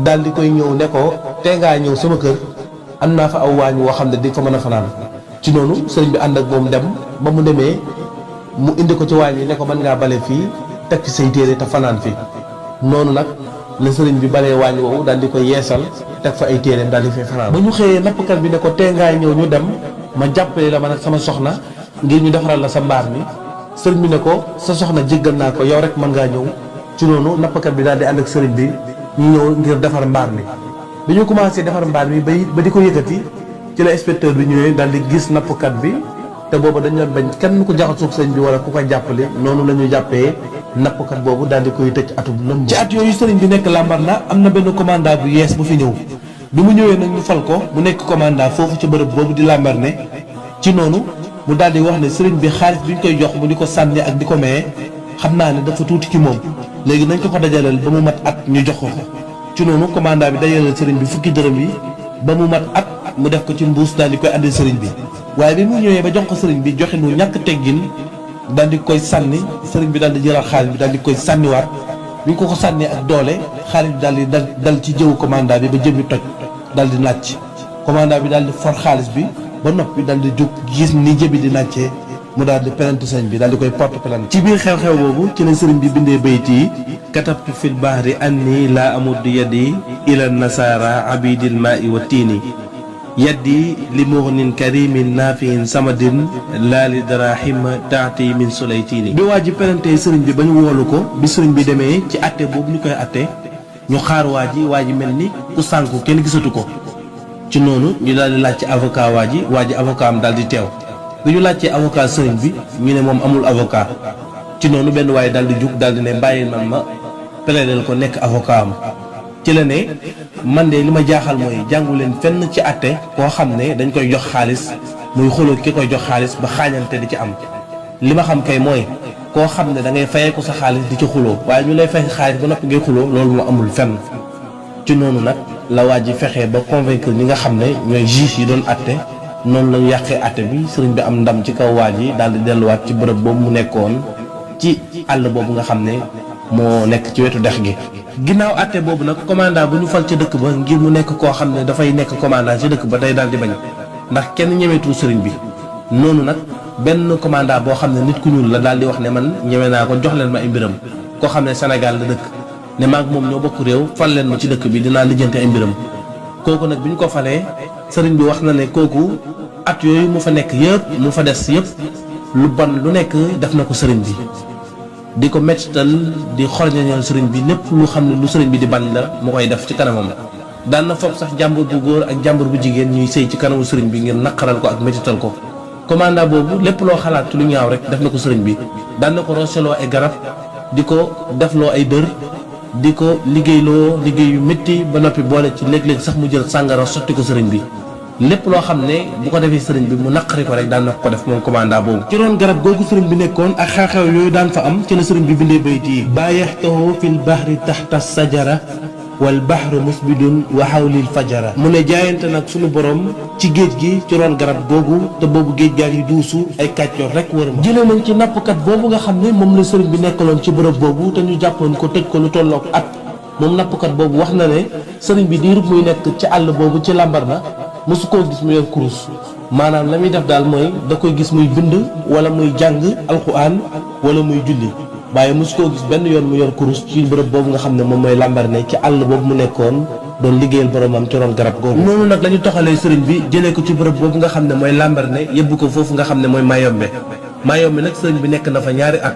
daal di koy ñëw ne ko tee ngaa ñëw sama kër am naa fa aw waañ woo xam ne di ko mën a fanaan. ci noonu sëriñ bi ànd ak moom dem ba mu demee mu indi ko ci waañ wi ne ko mën ngaa bale fii teg ci say téere te fanaan fi noonu nag la sëriñ bi balee waañ woowu daal di koy yeesal teg fa ay téereem daal di fay fanaan. ba ñu xëyee nappkat bi ne ko tee ngaa ñëw ñu dem ma jàppale la man ak sama soxna ngir ñu defaral la sa mbaar mi sëriñ bi ne ko sa soxna jéggal naa ko yow rek mën ngaa ñëw. ci noonu nappkat bi daal di ànd ak sëriñ bi ñu ñëw ngir defar mbaar mi bi ñu commencé defar mbaar mi ba di ko yëkkati ci la inspecteur bi ñëwee daal di gis nappkat bi te booba dañu leen bañ kenn ku jaxasoog sëriñ bi wala ku ko jàppale noonu la ñu jàppee nappkat boobu daal di koy tëj atum lëmb. ci at yooyu sëriñ bi nekk Lambaréné am na benn commandant bu yees bu fi ñëw bi mu ñëwee nag ñu fal ko mu nekk commandant foofu ci bërëb boobu di Lambaréné ci noonu mu daal di wax ne sëriñ bi xaalis bi ñu koy jox mu di ko sànni ak di ko maye xam naa ne dafa tuuti ci moom léegi nañ ko dajaleel ba mu mat at ñu jox ko ci noonu commandant bi dajaleel sëriñ bi fukki dërëm yi ba mu mat at mu def ko ci mbuus daal di koy andil sëriñ bi waaye bi mu ñëwee ba jox ko sëriñ bi joxe nu ñàkk teggin daal di koy sànni sëriñ bi daal di jëlaat xaalis bi daal di koy sànniwaat bi ñu ko sànnee ak doole xaalis bi daal di dal ci jëwu commandant bi ba jëm bi toj daal di nàcc commandant bi daal di for xaalis bi ba noppi daal di jóg gis ni jëbi di nàccee mu daal di plainte sëriñ bi daal di koy porte plainte. ci biir xew-xew boobu ci la sëriñ bi bindee bayt yi katabtu fil bahri anni laa amuddu yadi ila nasara abidil ma'i wa tiini yaddi li mughnin karimin nafiin samadin laa li darahima taati min sulaytini. bi waa ji plainte sëriñ bi ba ñu woolu ko bi sëriñ bi demee ci atte boobu ñu koy atte ñu xaar waa ji mel ni ku sànku kenn gisatu ko ci noonu ñu daal di laaj ci avocat waa ji avocat am daal di teew bi ñu laajtee avocat sëriñ bi ñu ne moom amul avocat ci noonu benn waaye daal di jug daal di ne bàyyi man ma plaidel ko nekk avocat am ci la ne man de li ma jaaxal mooy jàngu leen fenn ci atte koo xam ne dañ koy jox xaalis muy xuloo ki koy jox xaalis ba xaañante di ci am li ma xam kay mooy koo xam ne da ngay fayee ko sa xaalis di ci xuloo waaye ñu lay fay xaalis ba noppi ngay xuloo loolu moo amul fenn ci noonu nag la waa ji fexee ba convaincre ñi nga xam ne ñooy juge yi doon atte noonu lañu yàqee atte bi sëriñ bi am ndam ci kaw waa ji daal di delluwaat ci bërëb boobu mu nekkoon ci àll boobu nga xam ne moo nekk ci wetu dex gi. ginnaaw atte boobu nag commandant bu ñu fal ca dëkk ba ngir mu nekk koo xam ne dafay nekk commandant ci dëkk ba day daal di bañ ndax kenn ñemeetul sëriñ bi noonu nag benn commandant boo xam ne nit ku ñuul la daal di wax ne man ñeme naa ko jox leen ma ay mbiram koo xam ne Sénégal la dëkk ne maag moom ñoo bokk réew fal leen ma ci dëkk bi dinaa lijjante ay mbiram kooku nag bi ñu ko falee sëriñ bi wax na ne kooku at yooyu mu fa nekk yëpp mu fa des yëpp lu bon lu nekk def na ko sëriñ bi di ko mettital di xorñañal sëriñ bi lépp lu xam ne lu sëriñ bi di bañ la mu koy def ci kanamam daan na foog sax jàmbur bu góor ak jàmbur bu jigéen ñuy sëy ci kanamu sëriñ bi ngir naqaral ko ak mettital ko commandant boobu lépp loo xalaat lu ñaaw rek def na ko sëriñ bi daan na ko roseloo ay garab di ko defloo ay dër di ko liggéey yu métti ba noppi boole ci léeg-léeg sax mu jël sàngara sotti ko sëriñ bi lépp loo xam ne bu ko defee sëriñ bi mu naqari ko rek daan na ko def moom commandant boobu. ci roon garab googu sëriñ bi nekkoon ak xew-xew yooyu daan fa am ci la sëriñ bi bindee bayt yi baayaxtahu fil bahri taxta sajara wal bahru musbidun wa hawlil fajara. mu ne jaayante nag sunu borom ci géej gi ci roon garab googu te boobu géej gaa ngi duusu ay kàccoor rek wër ma. jëlee nañ ci nappkat boobu nga xam ne moom la sëriñ bi nekkaloon ci bërëb boobu te ñu jàppoon ko tëj ko lu tolloog at moom nappkat boobu wax na ne sëriñ bi diirub muy nekk ci àll boobu ci Lambaréné mosu koo gis mu yor kurus maanaam la muy def daal mooy da koy gis muy bind wala muy jàng alxuraan wala muy julli waaye mosu koo gis benn yoon mu yor kurus ci bërëb boobu nga xam ne moom mooy Lambaréné ci àll boobu mu nekkoon doon liggéeyal boromam ci roon garab googu. noonu nag la ñu toxalee sëriñ bi jëlee ko ci bërëb boobu nga xam ne mooy Lambaréné yóbbu ko foofu nga xam ne mooy Mayombe nag sëriñ bi nekk na fa ñaari at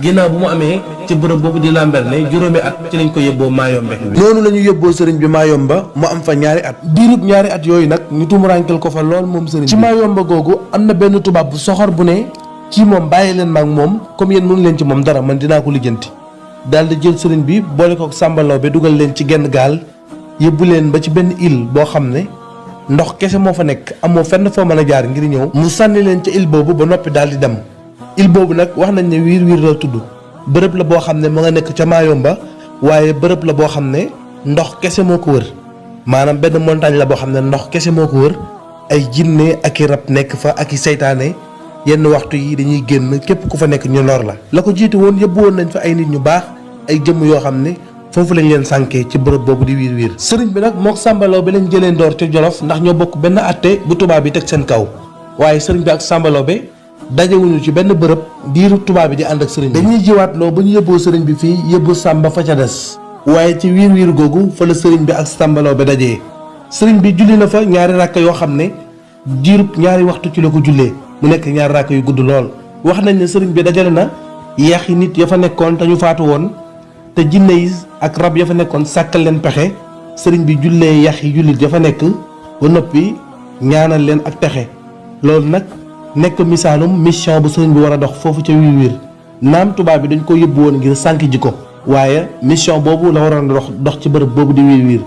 ginnaaw bu mu amee ci bërëb boobu di Lambaréné juróomi at ci lañ ko yóbboo Mayombe. noonu la ñu yóbboo sëriñ bi Mayomba mu am fa ñaari at diirub ñaari at yooyu nag ñu tumuraankel ko fa lool moom sëriñ bi. ci Mayomba googu am na benn tubaab bu soxor bu ne ci moom bàyyi leen ma ak moom comme yéen mënu leen ci moom dara man dinaa ko lijjanti daal di jël sëriñ bi boole ko Samba Laobé dugal leen ci genn gaal yóbbu leen ba ci benn île boo xam ne ndox kese moo fa nekk amoo fenn foo mën a jaar ngir ñëw mu sànni leen ca île boobu ba noppi daal di dem île boobu nag wax nañ ne wiir wiir la tudd bërëb la boo xam ne mu nga nekk ca Mayomba waaye bërëb la boo xam ne ndox kese moo ko wër maanaam benn montagne la boo xam ne ndox kese moo ko wër ay jinne ak i rab nekk fa ak i seytaane yenn waxtu yi dañuy génn képp ku fa nekk ñu lor la ko jiitu woon yóbbu woon nañ fa ay nit ñu baax ay jëmm yoo xam ne foofu lañ leen sànkee ci bërëb boobu di wiir wiir sëriñ bi nag mook Samba Laobé leen jëlee ndoor ca Jolof ndax ñoo bokk benn atte bu tubaab bi teg seen kaw waaye sëriñ bi ak Samba Laobé dajewuñu ci benn bërëb diiru tubaab bi di ànd ak sëriñ bi dañuy jiwaat loo ba ñu yóbboo sëriñ bi fii yóbbu Samba fa ca des waaye ci wiir wiir googu fa la sëriñ bi ak Samba Laobé dajee sëriñ bi julli na fa ñaari rakka yoo xam ne diirub ñaari waxtu ci la ko jullee mu nekk ñaari rakka yu gudd lool wax nañ ne sëriñ bi dajale na yaxi nit ya fa nekkoon te ñu faatu woon te jinne yi ak rab ya fa nekkoon sàkkal leen pexe sëriñ bi jullee yaxi jullit ya fa nekk ba noppi ñaanal leen ak pexe loolu nag nekk misaalum mission bu sëriñ bi war a dox foofu ca wiir wiir naam tubaab bi dañ ko yóbbu woon ngir sànk ji ko waaye mission boobu la waroon dox ci bërëb boobu di wiir wiir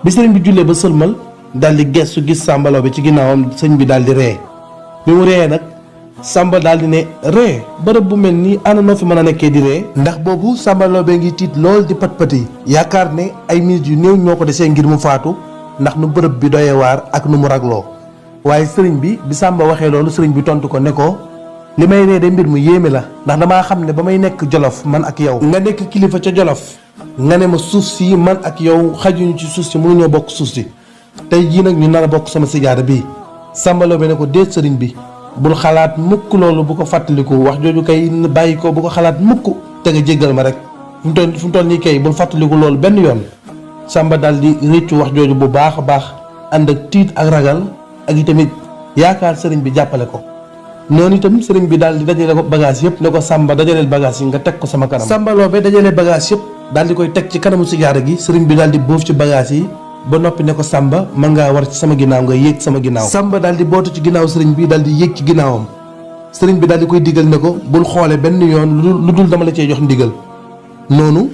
bi sëriñ bi jullee ba sëlmal daal di gestu gis Samba Laobé ci ginnaawam sëriñ bi daal di ree bi mu ree nag Samba daal di ne ree bërëb bu mel nii ana noo fi mën a nekkee di ree ndax boobu Samba Laobé ngi tiit lool di pat-pati yaakaar ne ay minutes yu néew ñoo ko desee ngir mu faatu ndax nu bërëb bi doyee waar ak nu mu ragloo waaye sëriñ bi Samba waxee loolu sëriñ bi tontu ko ne ko li may ree de mbir mu yéeme la ndax damaa xam ne ba may nekk Jolof man ak yow nga nekk kilifa ca Jolof nga ne ma suuf si man ak yow xajuñu ci suuf si mënuñoo bokk suuf si tey jii nag ñu nar a bokk sama sijaada bii Samba Laobé ne ko déet sëriñ bi bul xalaat mukk loolu bu ko fàttaliku wax jooju kay bàyyi ko bu ko xalaat mukk te nga jéggal ma rek fu mu toll nii kay bul fàttaliku loolu benn yoon Samba daal di réccu wax jooju bu baax a baax ànd ak tiit ak ragal ak itamit yaakaar sëriñ bi jàppale ko noonu itam sëriñ bi daal di dajale ko bagage yëpp ne ko Samba dajaleel bagage yi nga teg ko sama kanam Samba Laobé dajale bagage yëpp daal di koy teg ci kanamu sijaara gi sëriñ bi daal di bóof ci bagage yi ba noppi ne ko Samba mën ngaa war ci sama ginnaaw nga yéeg sama ginnaaw Samba daal di bootu ci ginnaaw sëriñ bi daal di yéeg ci ginnaawam sëriñ bi daal di koy digal ne ko bul xoole benn yoon lu dul dama la cee jox ndigal noonu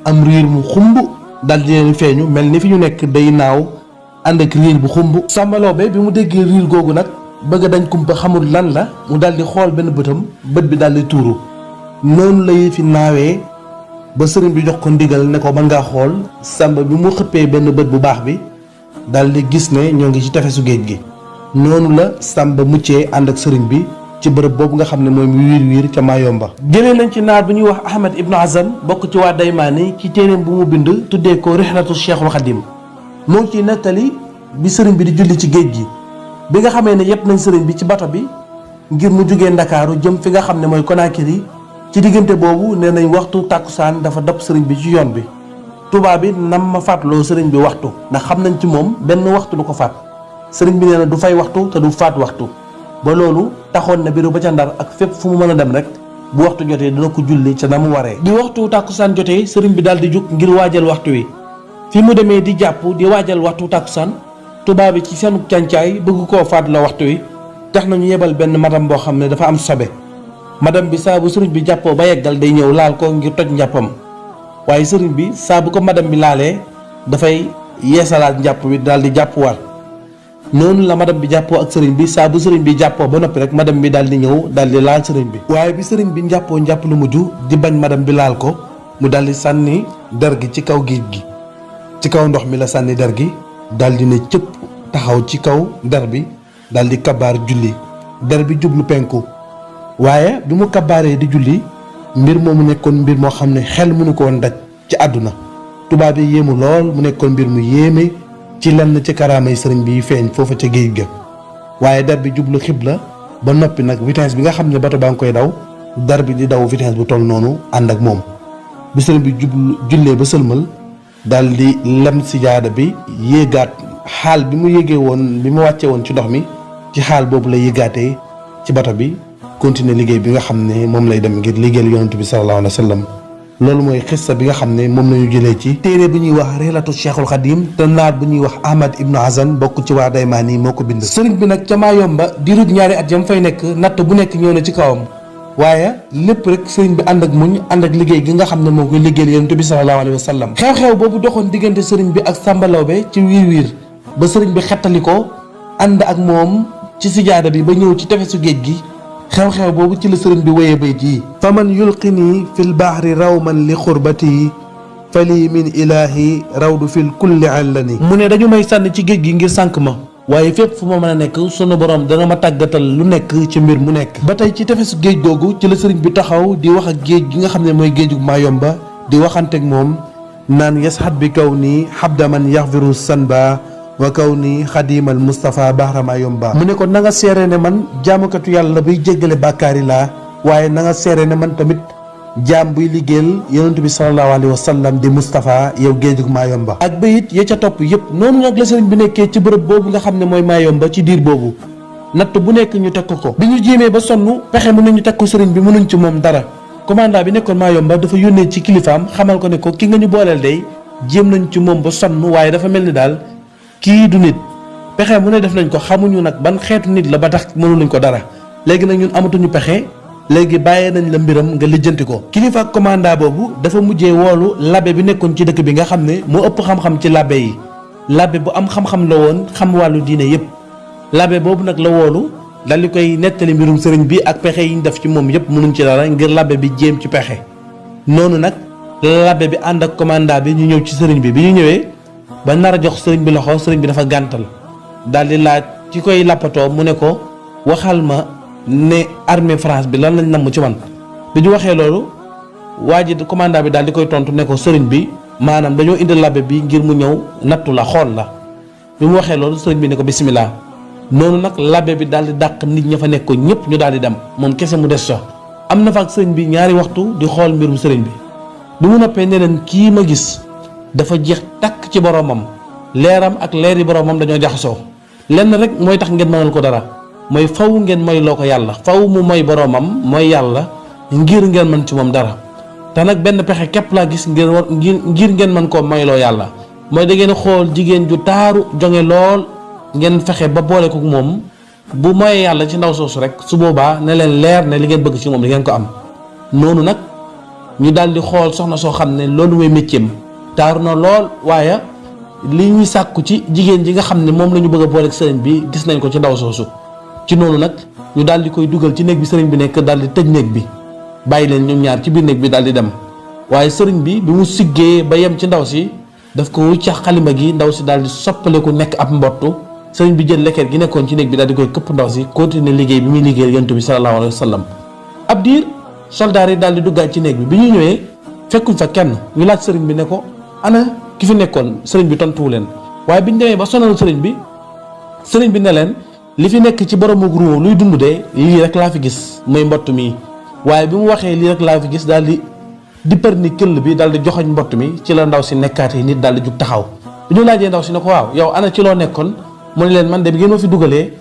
am riir mu xumb daal di leen feeñu mel ni fi ñu nekk day naaw ànd ak riir bu xumb Samba Laobé bi mu déggee riir googu nag bëgg dañ kumpa xamul lan la mu daal di xool benn bëtam bët bi daal di tuuru noonu lay fi naawee ba sëriñ bi jox ko ndigal ne ko mën ngaa xool Samba bi mu xëppee benn bët bu baax bi daal di gis ne ñoo ngi ci tefesu géej gi noonu la Samba muccee ànd ak sëriñ bi ci bërëb boobu nga xam ne mooy wiir wiir ca Mayomba. jëlee nañ ci naar bu ñuy wax Ahmad Ibn Hazm bokk ci waa Daymaani ci téeréem bu mu bind tuddee ko Rihlatu Cheikhul Khadim moo ngi ciy nettali bi sëriñ bi di julli ci géej gi bi nga xamee ne yëpp nañ sëriñ bi ci bato bi ngir mu jugee Ndakaaru jëm fi nga xam ne mooy Conakry ci diggante boobu nee nañ waxtu tàkkusaan dafa dab sëriñ bi ci yoon bi tubaab bi nam ma fàttaloo sëriñ bi waxtu ndax xam nañ ci moom benn waxtu du ko faat sëriñ bi nee na du fay waxtu te du faat waxtu ba loolu taxoon na biru ba ca Ndar ak fépp fu mu mën a dem rek bu waxtu jotee dina ko julli ca na mu waree. bi waxtu tàkkusaan jotee sëriñ bi daal di jug ngir waajal waxtu wi fi mu demee di jàpp di waajal waxtu tàkkusaan tubaab bi ci seen càncaay bëgg koo faat la waxtu wi tax nañu yebal benn madam boo xam ne dafa am sobe madam bi saa bu sëriñ bi jàppoo ba yeggal day ñëw laal ko ngir toj njàppam waaye sëriñ bi saa bu ko madam bi laalee dafay yeesalaat njàpp bi daal di jàppuwaat noonu la madame bi jàppoo ak sëriñ bi saa bu sëriñ bi jàppoo ba noppi rek madame bi daal di ñëw daal di laal sëriñ bi waaye bi sëriñ bi njàppoo njàpp lu mujj di bañ madame bi laal ko mu daal di sànni der gi ci kaw géej gi ci kaw ndox mi la sànni der gi daal di ne cëpp taxaw ci kaw der bi daal di kabaar julli der bi jublu penku waaye bi mu kabaaree di julli mbir moomu nekkoon mbir moo xam ne xel mënu ko woon daj ci àdduna tubaab yi yéemu lool mu nekkoon mbir mu yéeme ci lenn ci karaamay sëriñ bi feeñ foofa ca géej ga waaye der bi jublu xibla ba noppi nag vitesse bi nga xam ne bato baa ngi koy daw der bi di daw vitesse bu toll noonu ànd ak moom bi sëriñ bi jublu jullee ba sëlmal daal di lem sijaada bi yéegaat xaal bi mu yéegee woon bi mu wàccee woon ci ndox mi ci xaal boobu la yéegaatee ci bato bi continuer liggéey bi nga xam ne moom lay dem ngir liggéeyal yonent bi sallallahu alayhi wa sallam loolu mooy xissa bi nga xam ne moom lañu jëlee ci téere bu ñuy wax Rihlatu Cheikhul Khadim te naar bu ñuy wax Ahmad Ibnu Hazan bokk ci waa Daymaani moo ko bind sëriñ bi nag ca Maayomba diirub ñaari at yam fay nekk natt bu nekk ñëw na ci kawam waaye lépp rek sëriñ bi ànd ak muñ ànd ak liggéey gi nga xam ne moo koy liggéeyal yonent bi sallallahu alayhi wa sallam xew-xew boobu doxoon diggante sëriñ bi ak Samba Lawbe ci wiir ba sëriñ bi xettali ko ànd ak moom ci sijaada bi ba ñëw ci tefesu géej gi xew-xew boobu ci la sëriñ bi wéyee bayt yi fa man yulqini fil bahri rawman li xurbati fali min ilahi rawdu fil kulli allani mu ne dañu may sànni ci géej gi ngir sànk ma waaye fépp fu ma mën a nekk sunu borom dana ma tàggatal lu nekk ci mbir mu nekk ba tey ci tefesu géej googu ci la sëriñ bi taxaw di wax ak géej gi nga xam ne mooy géejug Maayomba di waxanteeg moom naan yasxat bi kaw nii xabda man yaxfiru sanba wa kaw ni xadimal Moustapha Bahra Maayomba mu ne ko na nga seere ne man jaamukatu yàlla buy jéggale bàkkaari laa waaye na nga seere ne man tamit jaam buy liggéeyal yonent bi sallallahu alayhi wa sallam di Moustapha yow géejug Maayomba ak bayit ya ca topp yëpp noonu nag la sëriñ bi nekkee ci bërëb boobu nga xam ne mooy Maayomba ci diir boobu natt bu nekk ñu teg ko bi ñu jéemee ba sonn pexe mën nañu teg ko sëriñ bi mënuñ ci moom dara commandant bi nekkoon Maayomba dafa yónnee ci kilifaam xamal ko ne ko ki nga ñu booleel day jéem nañ ci moom ba sonn waaye dafa mel ni daal kii du nit pexe mu ne def nañ ko xamuñu nag ban xeetu nit la ba tax mënu nañ ko dara léegi nag ñun amatuñu pexe léegi bàyyee nañ la mbiram nga lijjanti ko kilifa ak commandant boobu dafa mujjee woolu labbe bi nekkoon ci dëkk bi nga xam ne moo ëpp xam-xam ci labbe yi labbe bu am xam-xam la woon xam wàllu diine yépp labbe boobu nag la woolu dal di koy nettali mbirum sëriñ bi ak pexe yi ñu def ci moom yépp mënuñ ci dara ngir labbe bi jéem ci pexe noonu nag labbe bi ànd ak commandant bi ñu ñëw ci sëriñ bi ñu ñëwee ba nar a jox sëriñ bi loxo sëriñ bi dafa gàntal daal di laaj ci koy lappatoo mu ne ko waxal ma ne armée France bi lan lañ namm ci man bi ñu waxee loolu waa ji commandant bi daal di koy tontu ne ko sëriñ bi maanaam dañoo indi labbe bi ngir mu ñëw nattu la xool la bi mu waxee loolu sëriñ bi ne ko bismillah noonu nag labbe bi daal di dàq nit ña fa nekk ko ñëpp ñu daal di dem moom kese mu des sax am na fa ak sëriñ bi ñaari waxtu di xool mbirum sëriñ bi mu noppee ne leen kii ma gis dafa jeex takk ci boromam leeram ak leeri boromam dañoo jaxasoo lenn rek mooy tax ngeen mënal ko dara mooy faw ngeen mooy loo ko yàlla faw mu mooy boromam mooy yàlla ngir ngeen mën ci moom dara te nag benn pexe képp laa gis ngir ngeen mën koo moyloo yàlla mooy da ngeen xool jigéen ju taaru jonge lool ngeen fexe ba boole ko moom bu mooy yàlla ci ndaw soosu rek su boobaa ne leen leer ne li ngeen bëgg ci moom di ngeen ko am noonu nag ñu daal di xool soxna soo xam ne loolu mooy métier taaru na lool waaye li ñuy sàkku ci jigéen ji nga xam ne moom la ñu bëgg a booleeg sëriñ bi gis nañ ko ci ndaw soosu ci noonu nag ñu daal di koy dugal ci néeg bi sëriñ bi nekk daal di tëj néeg bi bàyyi leen ñoom ñaar ci biir néeg bi daal di dem waaye sëriñ bi mu siggee ba yem ci ndaw si daf ko wuccax xalima gi ndaw si daal di soppaleku nekk ab mbottu sëriñ bi jël lekket gi nekkoon ci néeg bi daal di koy këpp ndaw si continuer liggéey bi muy liggéeyal yonent bi sallallahu alayhi wa sallam ab diir soldaar yi daal di duggaat ci néeg bi ñu ñëwee fekkuñ fa kenn ñu laaj sëriñ bi ne ko ana ki fi nekkoon sëriñ bi tontuwu leen waaye biñ demee ba sonal sëriñ bi ne leen li fi nekk ci boromu ruuw luy dund de lii rek laa fi gis mooy mbott mi waaye bi mu waxee lii rek laa fi gis daal di për ni këll bi daal di joxoñ mbott mi ci la ndaw si nekkaatee nit daal di jug taxaw bi ñu laajee ndaw si ne ko waaw yow ana ci loo nekkoon mu ne leen man de bi ngeen ma fi dugalee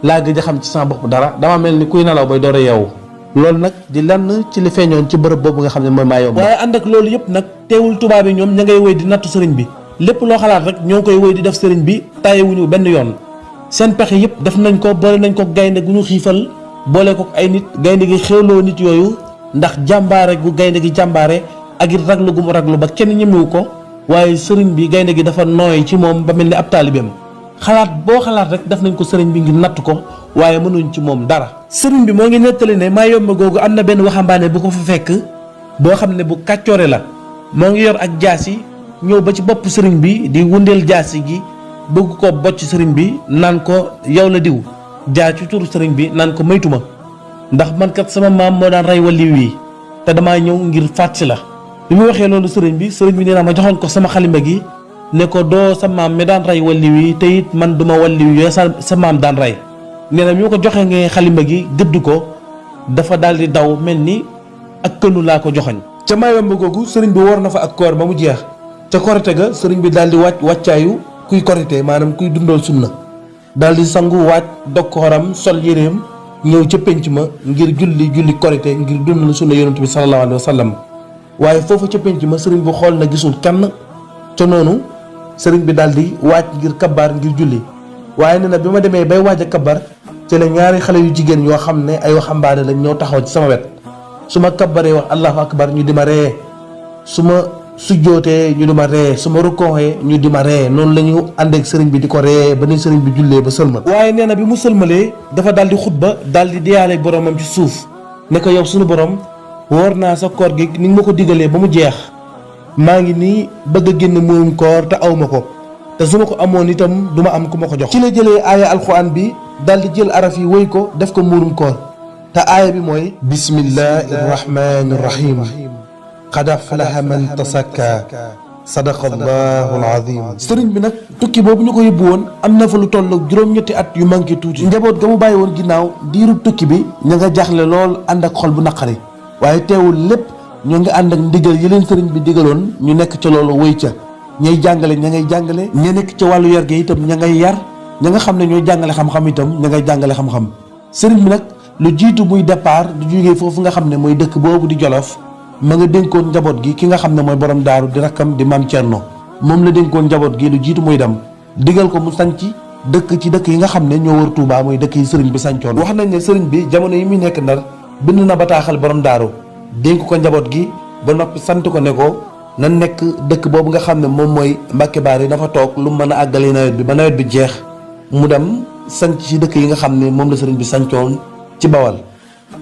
laa gëj a xam ci sama bopp dara dama mel ni kuy nelaw bay door a yeewu loolu nag di lenn ci li feeñoon ci bërëb boobu nga xam ne mooy Maayomba waaye ànd ak loolu yëpp nag teewul tubaab yi ñoom ña ngay wéy di nattu sëriñ bi lépp loo xalaat rek ñoo ngi koy wéy di def sëriñ bi tàyyewuñu benn yoon seen pexe yëpp def nañ ko boole nañ ko gaynde gu ñu xiifal boole ko ay nit gaynde gi xewloo nit yooyu ndax jàmbaare gu gaynde gi jàmbaare ak it raglu gu mu raglu ba kenn ñemewu ko waaye sëriñ bi gaynde gi dafa nooy ci moom ba mel ni ab taalibeem xalaat boo xalaat rek def nañ ko sëriñ bi ngir natt ko waaye mënuñ ci moom dara. sëriñ bi moo ngi nettali ne Mayomba googu am na benn waxambaane bu ko fa fekk boo xam ne bu kàccoore la moo ngi yor ak jaasi ñëw ba ci bopp sëriñ bi di wundeel jaasi gi bëgg ko bocc sëriñ bi naan ko yow la diw jaar ci turu sëriñ bi naan ko maytuma ndax man kat sama maam moo daan rey walliw yi te damaa ñëw ngir fàtt si la. bi mu waxee loolu sëriñ bi nee na ma joxoon ko sama xalimba gi ne ko doo sa maam mi daan rey walliw yi te it man duma walliw yi sa maam daan rey. nee na bi ma ko joxee nga xalimba gi gëdd ko dafa daal di daw mel ni ak kënu laa ko joxoñ. ca Mayomba googu sëriñ bi woor na fa ak koor ba mu jeex ca korite ga sëriñ bi daal di wàccaayu kuy korite maanaam kuy dundal sunna daal di sangu waaj dog kooram sol yéreem ñëw ca pénc ma ngir julli korite ngir dundal sunna yonent bi sallallahu alayhi wa sallam. waaye foofu ca pénc ma sëriñ bi xool na gisul kenn ca noonu sëriñ bi daal di waaj ngir kabaar ngir julli waaye nee na bi ma demee bay waaj a kabaar ci la ñaari xale yu jigéen yoo xam ne ay waxambaane lañ ñëw taxaw ci sama wet su ma kabaree wax allahu akbar ñu di ma ree su ma sujjootee ñu di ma ree su ma rukkooxee ñu di ma ree noonu la ñu àndeek sëriñ bi di ko ree ba ni sëriñ bi jullee ba sëlmal. waaye nee na bi mu sëlmalee dafa daal di xutba daal di diyaaleeg boromam ci suuf ne ko yow suñu borom woor naa sa koor gi ni nga ma ko digalee ba mu jeex maa ngi nii bëgg a génn muurum koor te aw ma ko te su ma ko amoon itam du ma am ku ma ko jox. ci la jëlee aaya alxuraan bi daal di jël araf yi woy ko def ko muurum koor te aaya bi mooy bismillahi rahmani rahim qad aflaha man tasakka sadaqallahu alazim. sëriñ bi nag tukki boobu ñu ko yóbbu woon am na fa lu toll juróom-ñetti at yu manqué tuuti. njaboot ga mu bàyyi woon ginnaaw diirub tukki bi ña nga jaaxle lool ànd ak xol bu naqari waaye teewul lépp ñoo ngi ànd ak ndigal yi leen sëriñ bi digaloon ñu nekk ca loolu wéy ca ñay jàngale ña ngay jàngale ña nekk ca wàllu yar gi itam ña ngay yar ña nga xam ne ñooy jàngale xam-xam itam ña ngay jàngale xam-xam. sëriñ bi nag lu jiitu muy départ du jógee foofu nga xam ne mooy dëkk boobu di Jolof ma nga dénkoon njaboot gi ki nga xam ne mooy borom daaru di rakkam di maam Cerno moom la dénkoon njaboot gi lu jiitu muy dem digal ko mu sanc dëkk ci dëkk yi nga xam ne ñoo wër Touba mooy dëkk yi sëriñ bi sancoon. wax nañ ne sëriñ bi jamono yi muy nekk Ndar bind na bataaxal borom daaru dénk ko njaboot gi ba noppi sant ko ne ko na nekk dëkk boobu nga xam ne moom mooy Mbàkke Baari dafa toog lu mën a àggalee nawet bi ba nawet bi jeex mu dem sanc ci dëkk yi nga xam ne moom la sëriñ bi sancoon ci Bawal.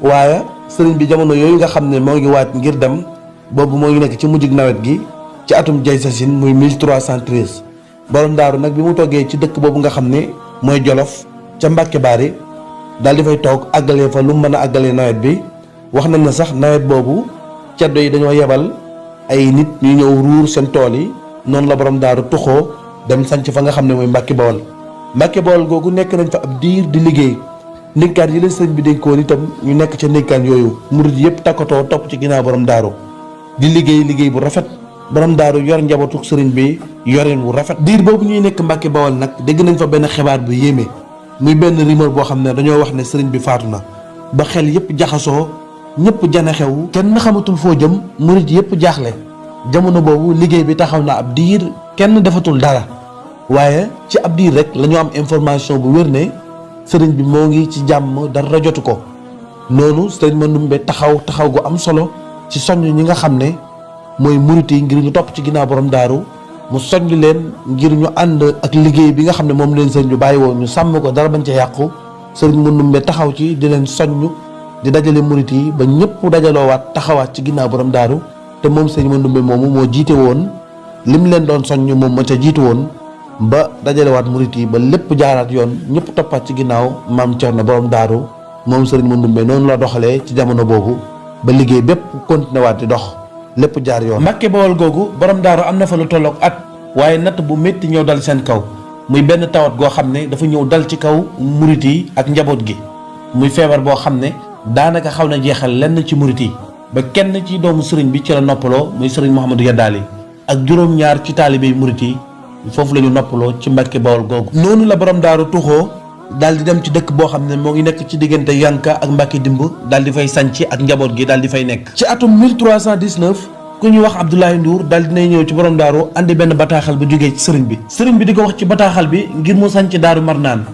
waaye sëriñ bi jamono yooyu nga xam ne moo ngi waaj ngir dem boobu moo ngi nekk ci mujjug nawet gi ci atum jay sasin muy 1313 borom daaru nag bi mu toggee ci dëkk boobu nga xam ne mooy Jolof ca Mbàkke Baari daal di fay toog àggalee fa lu mën a àggalee nawet bi. wax nañ ne sax nawet boobu ceddo yi dañoo yebal ay nit ñu ñëw ruur seen tool yi noonu la borom daaru tuxoo dem sanc fa nga xam ne mooy Mbàkke Bawol. Mbàkke Bawol googu nekk nañ fa ab diir di liggéey ndénkaan yi leen sëriñ bi dénkoon itam ñu nekk ca ndénkaan yooyu murid yëpp takkatoo topp ci ginnaaw borom daaru di liggéey bu rafet borom daaru yor njabootu sëriñ bi yorin wu rafet. diir boobu ñuy nekk Mbàkke Bawol nag dégg nañ fa benn xibaar bu yéeme muy benn rumeur boo xam ne dañoo wax ne sëriñ bi faatu na ba xel yëpp jaxasoo ñëpp jane xew kenn xamatul foo jëm murid yëpp jaaxle jamono boobu liggéey bi taxaw na ab diir kenn defatul dara waaye ci ab diir rek la ñu am information bu wér ne sëriñ bi moo ngi ci jàmm dara jotu ko noonu sëriñ Mandumbe taxaw gu am solo ci soññ ñi nga xam ne mooy murid yi ngir ñu topp ci ginnaaw borom daaru mu soññ leen ngir ñu ànd ak liggéey bi nga xam ne moom leen sëriñ bi bàyyi woon ñu sàmm ko dara bañ ca yàqu sëriñ Mandumbe taxaw ci di leen soññ di dajale murit yi ba ñëpp dajaloowaat taxawaat ci ginnaaw borom daaru te moom sëñ Mandumbe moomu moo jiite woon lim leen doon soññ moom ma ca jiitu woon ba dajalewaat murit yi ba lépp jaaraat yoon ñëpp toppaat ci ginnaaw maam Cerno borom daaru moom sëriñ Mandumbe noonu la doxalee ci jamono boobu ba liggéey bépp continué waat di dox lépp jaar yoon. Mbàkke Bawol googu borom daaru am na fa lu tolloog at waaye natt bu métti ñëw dal seen kaw muy benn tawat goo xam ne dafa ñëw dal ci kaw murit yi ak njaboot gi muy feebar boo xam ne daanaka xaw na jeexal lenn ci murit yi ba kenn ci doomu sëriñ bi ci la noppaloo muy sëriñ Mouhamadou Yadaali ak juróom-ñaar ci taalibe yi murit yi foofu la ñu noppaloo ci Mbàkke Bawol googu. noonu la borom daaru tuxoo daal di dem ci dëkk boo xam ne moo ngi nekk ci diggante Yanka ak Mbàkke Dimb daal di fay sanc ak njaboot gi daal di fay nekk. ci atum 1319 ku ñuy wax Abdoulaye Ndour daal dinay ñëw ci borom daaru andi benn bataaxal bu jógee ci sëriñ bi. sëriñ bi di ko wax ci bataaxal bi ngir mu sanc Daaru Marnaan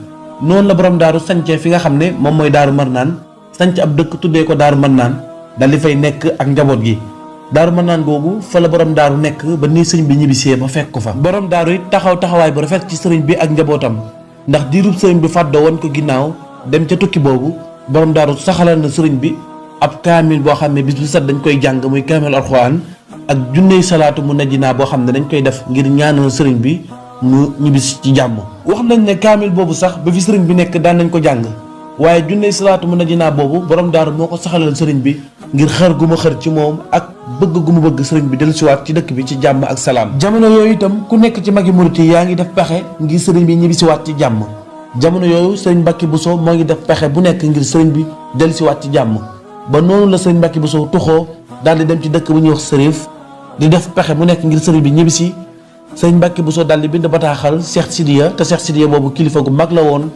noonu la borom daaru sancee fi nga xam ne moom mooy Daaru Marnaan sanc ab dëkk tuddee ko Daaru Marnaan daal di fay nekk ak njaboot gi daaru mën naan googu fa la borom daaru nekk ba nii sëriñ bi ñibbisee ma fekk ko fa. borom daaru it taxawaay bu rafet ci sëriñ bi ak njabootam ndax diirub sëriñ bi fàddoo woon ko ginnaaw dem ca tukki boobu borom daaru saxalal na sëriñ bi ab kaamil boo xam ne bis bu set dañ koy jàng muy kaamil alxuraan ak junney salaatu mu najjinaa boo xam ne dañ koy def ngir ñaanal sëriñ bi mu ñibbisi ci jàmm. wax nañ ne kaamil boobu sax ba fi sëriñ bi nekk daan nañ ko jàng waaye junney salaatu mu najjinaa boobu borom daaru moo ko saxalal sëriñ bi ngir xër gu ma xër ci moom ak bëgg gu mu bëgg sëriñ bi dellusiwaat ci dëkk bi ci jàmm ak salaam. jamono yooyu itam ku nekk ci magi murit yi yaa ngi def pexe ngir sëriñ bi ñibbisiwaat ci jàmm. jamono yooyu sëriñ Mbàkke Buso moo ngi def pexe bu nekk ngir sëriñ bi dellusiwaat ci jàmm ba noonu la sëriñ Mbàkke Buso tuxoo daal di dem ci dëkk bu ñuy wax Sërif di def pexe mu nekk ngir sëriñ bi ñibbisi. sëriñ Mbàkke Buso daal di bind bataaxal Cheikh Sidiya te Cheikh Sidiya boobu kilifa gu mag la woon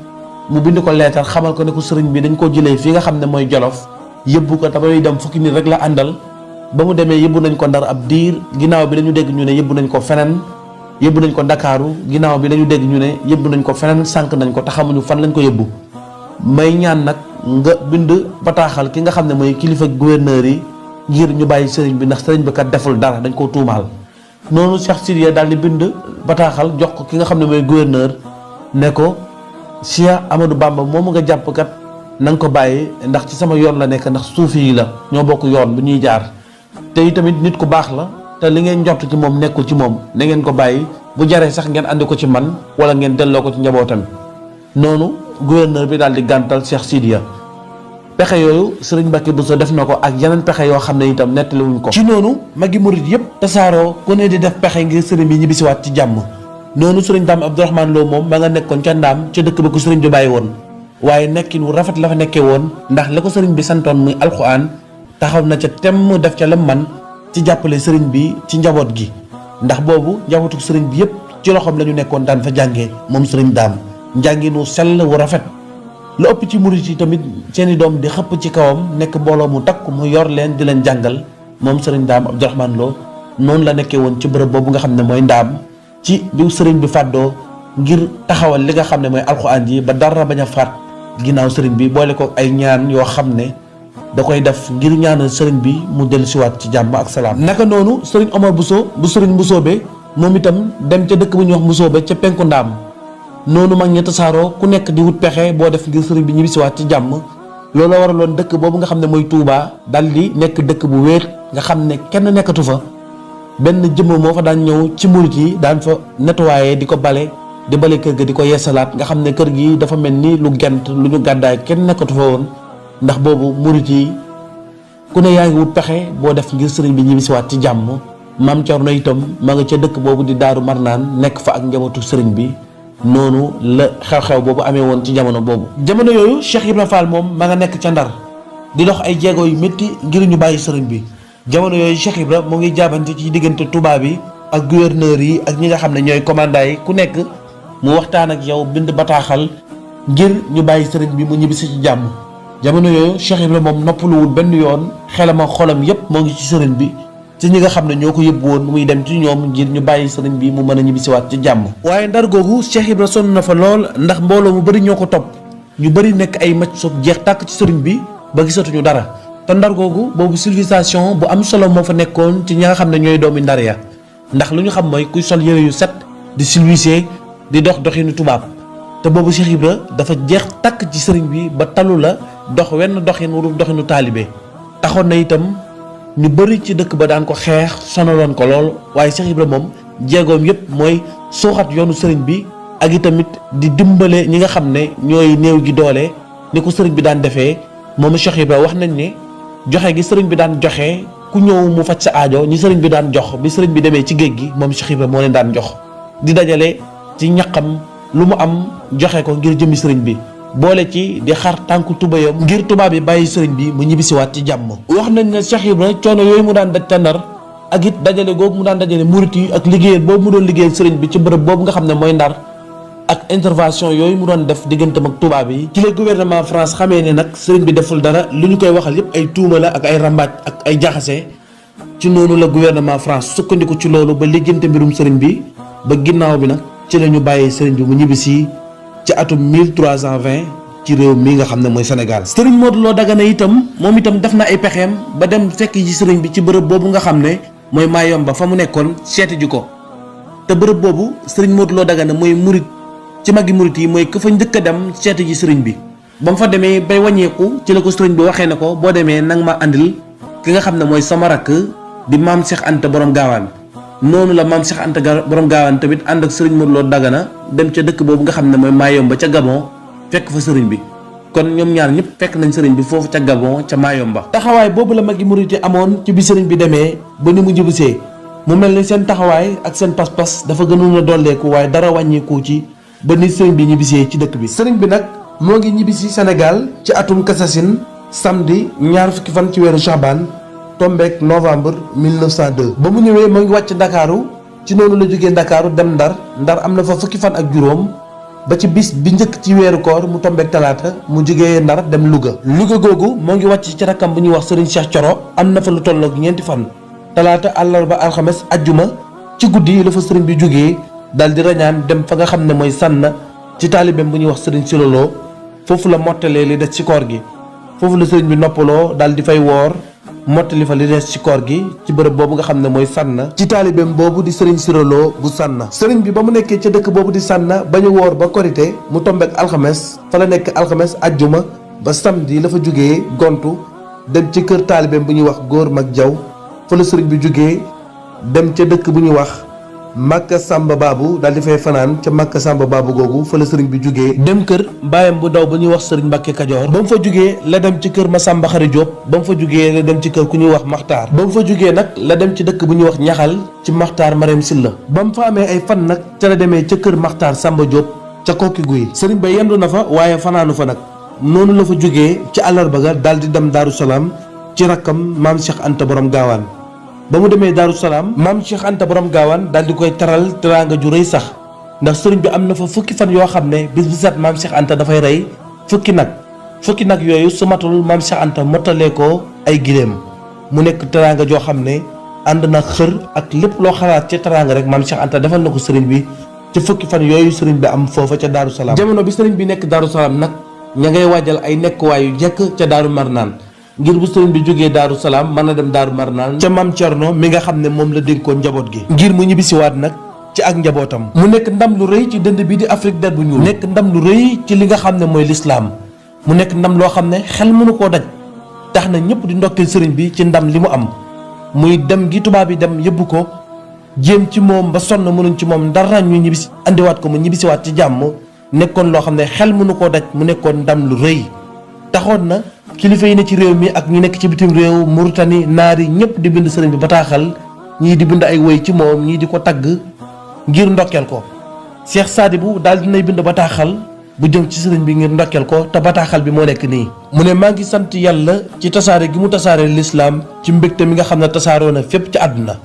mu bind ko leetar xamal ko ne ko sëriñ bi dañ koo jëlee fii nga xam ne mooy Jolof yëbbu ko te ba muy dem fukki nit rek la àndal ba mu demee yëbbu nañ ko Ndar ab diir ginnaaw bi dañu dégg ñu ne yëbbu nañ ko feneen yëbbu nañ ko Ndakaaru ginnaaw bi dañu dégg ñu ne yëbbu nañ ko feneen sànq nañ ko te xamuñu fan lañ ko yëbbu. may ñaan nag nga bind bataaxal ki nga xam ne mooy kilifa gouverneur yi ngir ñu bàyyi sëriñ bi ndax sëriñ bi kat deful dara dañ koo tuumaal. noonu Cheikh Sidiya daal di bind bataaxal jox ko ki nga xam ne mooy gouverneur ne ko Cheikh Amadou Bamba moomu nga jàpp kat na nga ko bàyyi ndax ci sama yoon la nekk ndax suufi yi la ñoo bokk yoon bu ñuy jaar te itamit nit ku baax la te li ngeen njort ci moom nekkul ci moom na ngeen ko bàyyi bu jaree sax ngeen andi ko ci man wala ngeen delloo ko ci njabootam. noonu gouverneur bi daal di gàntal Cheikh Sidiya pexe yooyu sëriñ Mbàkke Buso def na ko ak yeneen pexe yoo xam ne itam nettaliwuñ ko. ci noonu magi murit yëpp tasaaroo ku ne di def pexe ngir sëriñ bi ñibbisiwaat ci jàmm. noonu sëriñ Daam Abdourahmane Lo moom ma nga nekkoon ca Ndaam ca dëkk ba ko sëriñ bi bàyyi woon waaye nekkin wu rafet la fa nekkee woon ndax la ko sëriñ bi santoon muy alxuraan taxaw na ca temm def ca lam man ci jàppale sëriñ bi ci njaboot gi ndax boobu njabootu sëriñ bi yëpp ci loxoom la ñu nekkoon daan fa jàngee moom sëriñ Daam njàngin wu sell wu rafet. lu ëpp ci murit yi tamit seeni doom di xëpp ci kawam nekk mbooloo mu takk mu yor leen di leen jàngal moom sëriñ Daam Abdourahmane Lo noonu la nekkee woon ci bërëb boobu nga xam ne mooy Ndaam ci bi sëriñ bi fàddoo ngir taxawal li nga xam ne mooy alxuraan ji ba dara bañ a faat ginnaaw sëriñ bi boole ko ay ñaan yoo xam ne da koy def ngir ñaanal sëriñ bi mu dellusiwaat ci jàmm ak salaam. naka noonu sëriñ Omar Buso bu sëriñ Mbusoobe moom itam dem ca dëkk bu ñuy wax Mbusoobe ca penku Ndaam noonu mag ñi tasaaroo ku nekk di wut pexe boo def ngir sëriñ bi ñibbisiwaat ci jàmm loolu waraloon dëkk boobu nga xam ne mooy Touba dal di nekk dëkk bu wéet nga xam ne kenn nekkatu fa benn jëmm moo fa daan ñëw ci murit yi daan fa nettoyé di ko bale kër ga di ko yeesalaat nga xam ne kër gi dafa mel ni lu gent lu ñu gàddaay kenn nekkatu fa woon ndax boobu murit yi ku ne yaa ngi wut pexe boo def ngir sëriñ bi ñibbisiwaat ci jàmm. maam Cerno itam ma nga ca dëkk boobu di Daaru Marnaan nekk fa ak njabootu sëriñ bi noonu la xew-xew boobu amee woon ci jamono boobu. jamono yooyu Cheikh Ibrahima Fall moom ma nga nekk ca Ndar di dox ay jéego yu métti ngir ñu bàyyi sëriñ bi jamono yooyu Cheikh Ibrahima moo ngi jaabante ci diggante tubaab yi ak gouverneur yi ak ñi nga xam ne ñooy commandant yi ku nekk mu waxtaan ak yow bind bataaxal ngir ñu bàyyi sëriñ bi mu ñibbisi ci jàmm. jamono yooyu Cheikh Ibrahima moom noppaluwul benn yoon xelam ak xolam yépp moo ngi ci sëriñ bi ci ñi nga xam ne ñoo ko yëbbu woon muy dem ci ñoom ngir ñu bàyyi sëriñ bi mu mën a ñibbisiwaat ci jàmm. waaye Ndar googu Cheikh Ibrahima sonn na fa lool ndax mbooloo mu bëri ñoo ko topp ñu bëri nekk ay macc soog jeex tàkk ci sëriñ bi ba gisatuñu dara te Ndar googu boobu civilisation bu am solo moo fa nekkoon ci ñi nga xam ne ñooy doomi Ndar ya ndax lu ñu xam mooy kuy sol yëre yu set di civilisé di dox doxinu tubaab te boobu Cheikh Ibra dafa jeex takk ci sëriñ bi ba talu la dox wenn doxin wurul doxinu taalibe taxoon na itam ñu bëri ci dëkk ba daan ko xeex sonaloon ko lool waaye Cheikh Ibra moom jéegoom yépp mooy suuxat yoonu sëriñ bi ak itamit di dimbale ñi nga xam ne ñooy néew gi doole ni ko sëriñ bi daan defee moom Cheikh Ibra wax nañ ne joxe gi sëriñ bi daan joxe ku ñëw mu faj sa aajo ñi sëriñ bi daan jox bi sëriñ bi demee ci géej gi moom Cheikh Ibra moo leen daan jox di dajale ci ñaqam lu mu am joxe ko ngir jëmi sëriñ bi boole ci di xar tànku tubayam ngir tubaab yi bàyyi sëriñ bi mu ñibbisiwaat ci jàmm. wax nañ ne Cheikh Ibra coono yooyu mu daan daj ca Ndar ak it dajale googu mu daan dajale murit yi ak liggéeyal boobu mu doon liggéeyal sëriñ bi ci bërëb boobu nga xam ne mooy Ndar ak intervention yooyu mu doon def digganteem ak tubaab yi ci la gouvernement France xamee ne nag sëriñ bi deful dara lu ñu koy waxal yépp ay tuuma la ak ay rambaaj ak ay jaxase ci noonu la gouvernement France sukkandiku ci loolu ba lijjante mbirum sëriñ bi ba ginnaaw bi nag ci la ñu bàyyee sëriñ bi mu ñibbisi ci atum 1320 ci réew mi nga xam ne mooy Sénégal. sëriñ Modou Lo Dagana itam moom itam def na ay pexeem ba dem fekk ji sëriñ bi ci bërëb boobu nga xam ne mooy Mayomba fa mu nekkoon seeti ji ko te bërëb boobu sëriñ Modou Lo Dagana mooy murit ci magi murit yi mooy ka fa njëkk a dem seeti ji sëriñ bi ba mu fa demee bay wàññeeku ci la ko sëriñ bi waxee ne ko boo demee nang ma andil ki nga xam ne mooy sama rakk di maam Cheikh Anta borom gaawaan noonu la maam Cheikh Anta borom gaawaan tamit ànd ak sëriñ Modou Lo Dagana dem ca dëkk boobu nga xam ne mooy Mayomba ca Gabon fekk fa sëriñ bi kon ñoom ñaar ñëpp fekk nañ sëriñ bi foofu ca Gabon ca Mayomba. taxawaay boobu la magi murit yi amoon ci bi sëriñ bi demee ba ni mu jibisee mu mel ni seen taxawaay ak seen pas-pas dafa gënoon a dolleeku waaye dara wàññeeku ci ba ni sëriñ bi ñibbisee ci dëkk bi. sëriñ bi nag moo ngi ñibbisi Sénégal ci atum kasasin samedi ñaar fukki fan ci weeru Chaban tombeek novembre 1902. ba mu ñëwee moo ngi wàcc Ndakaaru ci noonu la jógee Ndakaaru dem Ndar am na fa fukki fan ak juróom ba ci bis bi njëkk ci weeru koor mu tombeek talaata mu jógee Ndar dem Louga. Louga googu moo ngi wàcc ci rakkam bu ñuy wax sëriñ Cheikh Coro am na fa lu tollook ñeenti fan. talaata àllarba alxames ajjuma ci guddi la fa sëriñ bi jógee daal di rañaan dem fa nga xam ne mooy sànn ci taalibeem bu ñuy wax sëriñ Silolo foofu la mottalee li des ci koor gi foofu la sëriñ bi noppaloo daal di fay woor mottali fa li des ci koor gi ci bërëb boobu nga xam ne mooy sànn ci taalibeem boobu di sëriñ Silolo bu sànn. sëriñ bi ba mu nekkee ca dëkk boobu di sànn ba ñu woor ba korité mu tombeek alxames fa la nekk alxames ajjuma ba samedi la fa jógee gontu dem ci kër taalibeem bu ñuy wax góor mag jaw fa la sëriñ bi jógee dem ca dëkk bu ñuy wax Makka Samba Babu daal di fay fanaan ca Makka Samba Babu googu fa la sëriñ bi jógee dem kër baayam bu ndaw bu ñuy wax sëriñ Mbàkke Kajoor ba mu fa jógee la dem ci kër Masamba Xari Jóob ba mu fa jógee la dem ci kër ku ñuy wax Maxtaar ba mu fa jógee nag la dem ci dëkk bu ñuy wax Ñaxal ci Maxtaar Marème Silla ba mu fa amee ay fan nag ca la demee ca kër Maxtaar Samba Jóob ca Kokki Guy sëriñ ba yendu na fa waaye fanaanu fa nag noonu la fa jógee ci àllarba ga daal di dem Daaru Salaam ci rakkam maam Cheikh Anta borom gaawaan ba mu demee Daaru Salaam maam Cheikh Anta borom gaawaan daal di koy taral teraanga ju rëy sax ndax sëriñ bi am na fa fukki fan yoo xam ne bis bu set maam Cheikh Anta dafay rey fukki nag yooyu su matul maam Cheikh Anta mottalee ko ay giléem mu nekk teraanga joo xam ne ànd na xër ak lépp loo xalaat ca teraanga rek maam Cheikh Anta defal na ko sëriñ bi ci fukki fan yooyu sëriñ bi am foofa ca Daaru Salaam. jamono bi sëriñ bi nekk Daaru Salaam nag ña ngay waajal ay nekkuwaay yu jekk ca Daaru Marnaan ngir bu sëriñ bi jógee Daaru Salaam mën a dem Daaru Marnaan ca maam Cerno mi nga xam ne moom la dénkoon njaboot gi ngir mu ñibbisiwaat nag ci ak njabootam mu nekk ndam lu rëy ci dënd bi di Afrique der bu ñuul nekk ndam lu rëy ci li nga xam ne mooy lislaam mu nekk ndam loo xam ne xel mënu koo daj tax na ñëpp di ndokkeel sëriñ bi ci ndam li mu am muy dem gi tubaab yi dem yëbbu ko jéem ci moom ba sonn mënuñ ci moom dara ñu ñibbisi andiwaat ko mu ñibbisiwaat ci jàmm nekkoon loo xam ne xel mënu koo daj mu nekkoon ndam lu rëy taxoon na kilifa yi ne ci réew mi ak ñi nekk ci bitim réew Mauritanie naar yi ñëpp di bind sëriñ bi bataaxal ñii di bind ay woy ci moom ñii di ko tagg ngir ndokkeel ko Cheikh Sadibou daal dinay bind bataaxal bu jëm ci sëriñ bi ngir ndokkeel ko te bataaxal bi moo nekk nii mu ne maa ngi sant yàlla ci tasaare gi mu tasaare lislaam ci mbégte mi nga xam ne tasaaroo na fépp ci àdduna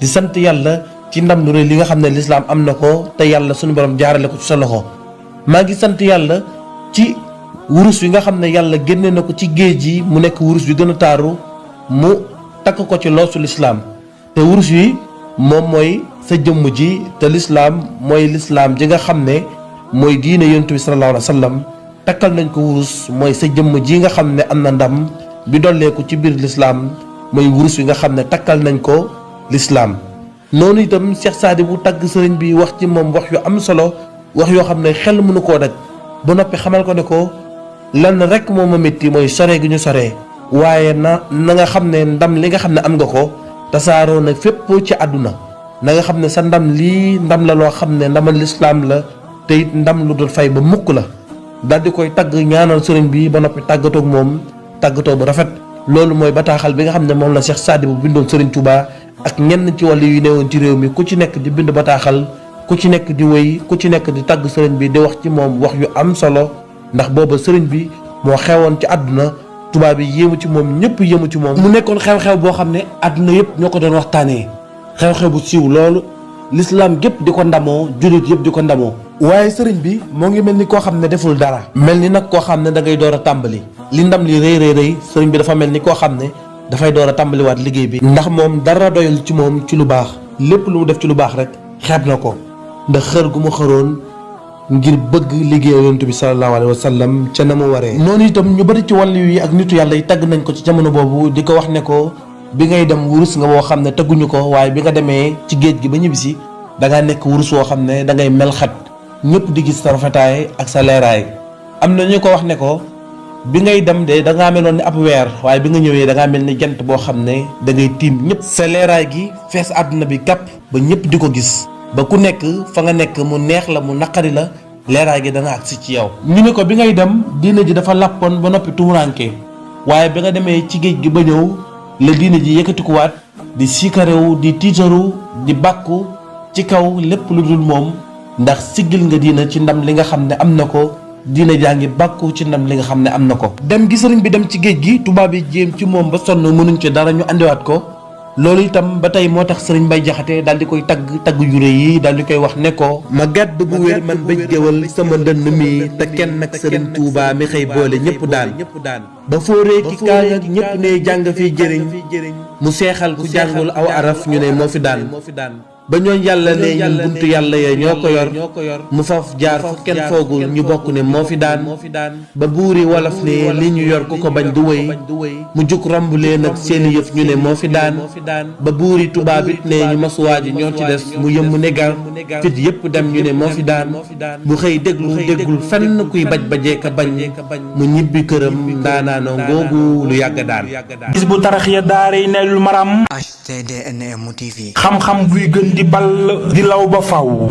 di sant yàlla ci ndam lu rëy li nga xam ne lislaam am na ko te yàlla suñu borom jaarale ko ci sa loxo maa ngi sant yàlla ci wurus wi nga xam ne yàlla génne na ko ci géej gi mu nekk wurus wi gën a taaru mu takk ko ci loosu lislaam te wurus wi moom mooy sa jëmm ji te lislaam mooy lislaam ji nga xam ne mooy diine yonent bi sallallahu alayhi wa sallam takkal nañ ko wurus mooy sa jëmm ji nga xam ne am na ndam bi dolleeku ci biir lislaam mooy wurus wi nga xam ne takkal nañ ko lislaam noonu itam Cheikh Sadibou tagg sëriñ bi wax ci moom wax yu am solo wax yoo xam ne xel mënu koo daj ba noppi xamal ko ne ko lenn rek moo ma métti mooy sore gi ñu soree waaye na nga xam ne ndam li nga xam ne am nga ko tasaaroo na fépp ci àdduna na nga xam ne sa ndam lii ndam la loo xam ne ndamal lislaam la te it ndam lu dul fay ba mukk la daal di koy tagg ñaanal sëriñ bi ba noppi tàggatoog moom tàggatoo bu rafet loolu mooy bataaxal bi nga xam ne moom la Cheikh Sadibou bindoon sëriñ Touba ak ñenn ci wàllu yu newoon ci réew mi ku ci nekk di bind bataaxal ku ci nekk di wéy ku ci nekk di tagg sëriñ bi di wax ci moom wax yu am solo ndax booba sëriñ bi moo xewoon ci àdduna tubaab yi yéemu ci moom ñëpp yéemu ci moom mu nekkoon xew-xew boo xam ne àdduna yëpp ñoo ko doon waxtaanee xew-xew bu siiw loolu lislaam gépp di ko ndamoo jullit yëpp di ko ndamoo waaye sëriñ bi moo ngi mel ni koo xam ne deful dara mel ni nag koo xam ne da ngay door a tàmbali li ndam li rëy rëy rëy sëriñ bi dafa mel ni koo xam ne dafay door a tàmbaliwaat liggéey bi ndax moom dara doyul ci moom ci lu baax lépp lu mu def ci lu baax rek xeeb na ko ndax xër gu mu xëroon ngir bëgg liggéey yonent bi sallallahu alayhi wa sallam ca na mu waree. noonu itam ñu bari ci wàllu yi ak nitu yàlla yi tagg nañ ko ci jamono boobu di ko wax ne ko bi ngay dem wurus nga woo xam ne tagguñu ko waaye bi nga demee ci géej gi ba ñibbisi da ngaa nekk wurus woo xam ne da ngay mel xat ñëpp di gis sa rafetaay ak sa leeraay. am na ñu ko wax ne ko bi ngay dem de da ngaa meloon ni ab weer waaye bi nga ñëwee da ngaa mel ni jant boo xam ne da ngay tiim ñëpp. sa leeraay gi fees àdduna bi kàpp ba ñëpp di ko gis ba ku nekk fa nga nekk mu neex la mu naqari la leeraay gi dana agsi ci yow. ñu ne ko bi ngay dem diine ji dafa làppoon ba noppi tumuranke waaye bi nga demee ci géej gi ba ñëw la diine ji yëkkatikuwaat di siikarewu di tiitaru di bàkku ci kaw lépp lu dul moom ndax siggil nga diina ci ndam li nga xam ne am na ko diina jaa ngi bàkku ci ndam li nga xam ne am na ko. dem gi sëriñ bi dem ci géej gi tubaab yi jéem ci moom ba sonn mënuñ ci dara ñu andiwaat ko loolu itam ba tey moo tax sëriñ Mbay Jaxate daal di koy tagg yu rëy yi daal di koy wax ne ko ma gàdd bu wér man bëj géwal sama ndënd mi te kenn nag sëriñ Tuubaa mi xëy boole ñëpp daan ba fóoree ki kaa ak ñëpp ne jàng fiy jëriñ mu seexal ku jàngul aw araf ñu ne moo fi daan ba ñooñ yàlla ne ñun buntu yàlla ya ñoo ko yor mu faf jaar fu kenn foogul ñu bokk ne moo fi daan ba buuri wolof ne li ñu yor ku ko bañ du wëy mu jug romb leen ak seeni yëf ñu ne moo fi daan ba buuri tubaab it ne ñu masuwaa ji ñoo ci des mu yëmm negal fit yëpp dem ñu ne moo fi daan mu xëy déggul fenn kuy bajee ka bañ mu ñibbi këram ndaanaanoo ngoogu lu yàgg daan. gis bu tarax ya daaray Naylul Maram HTDNM TV xam-xam buy gën di ball di law ba faw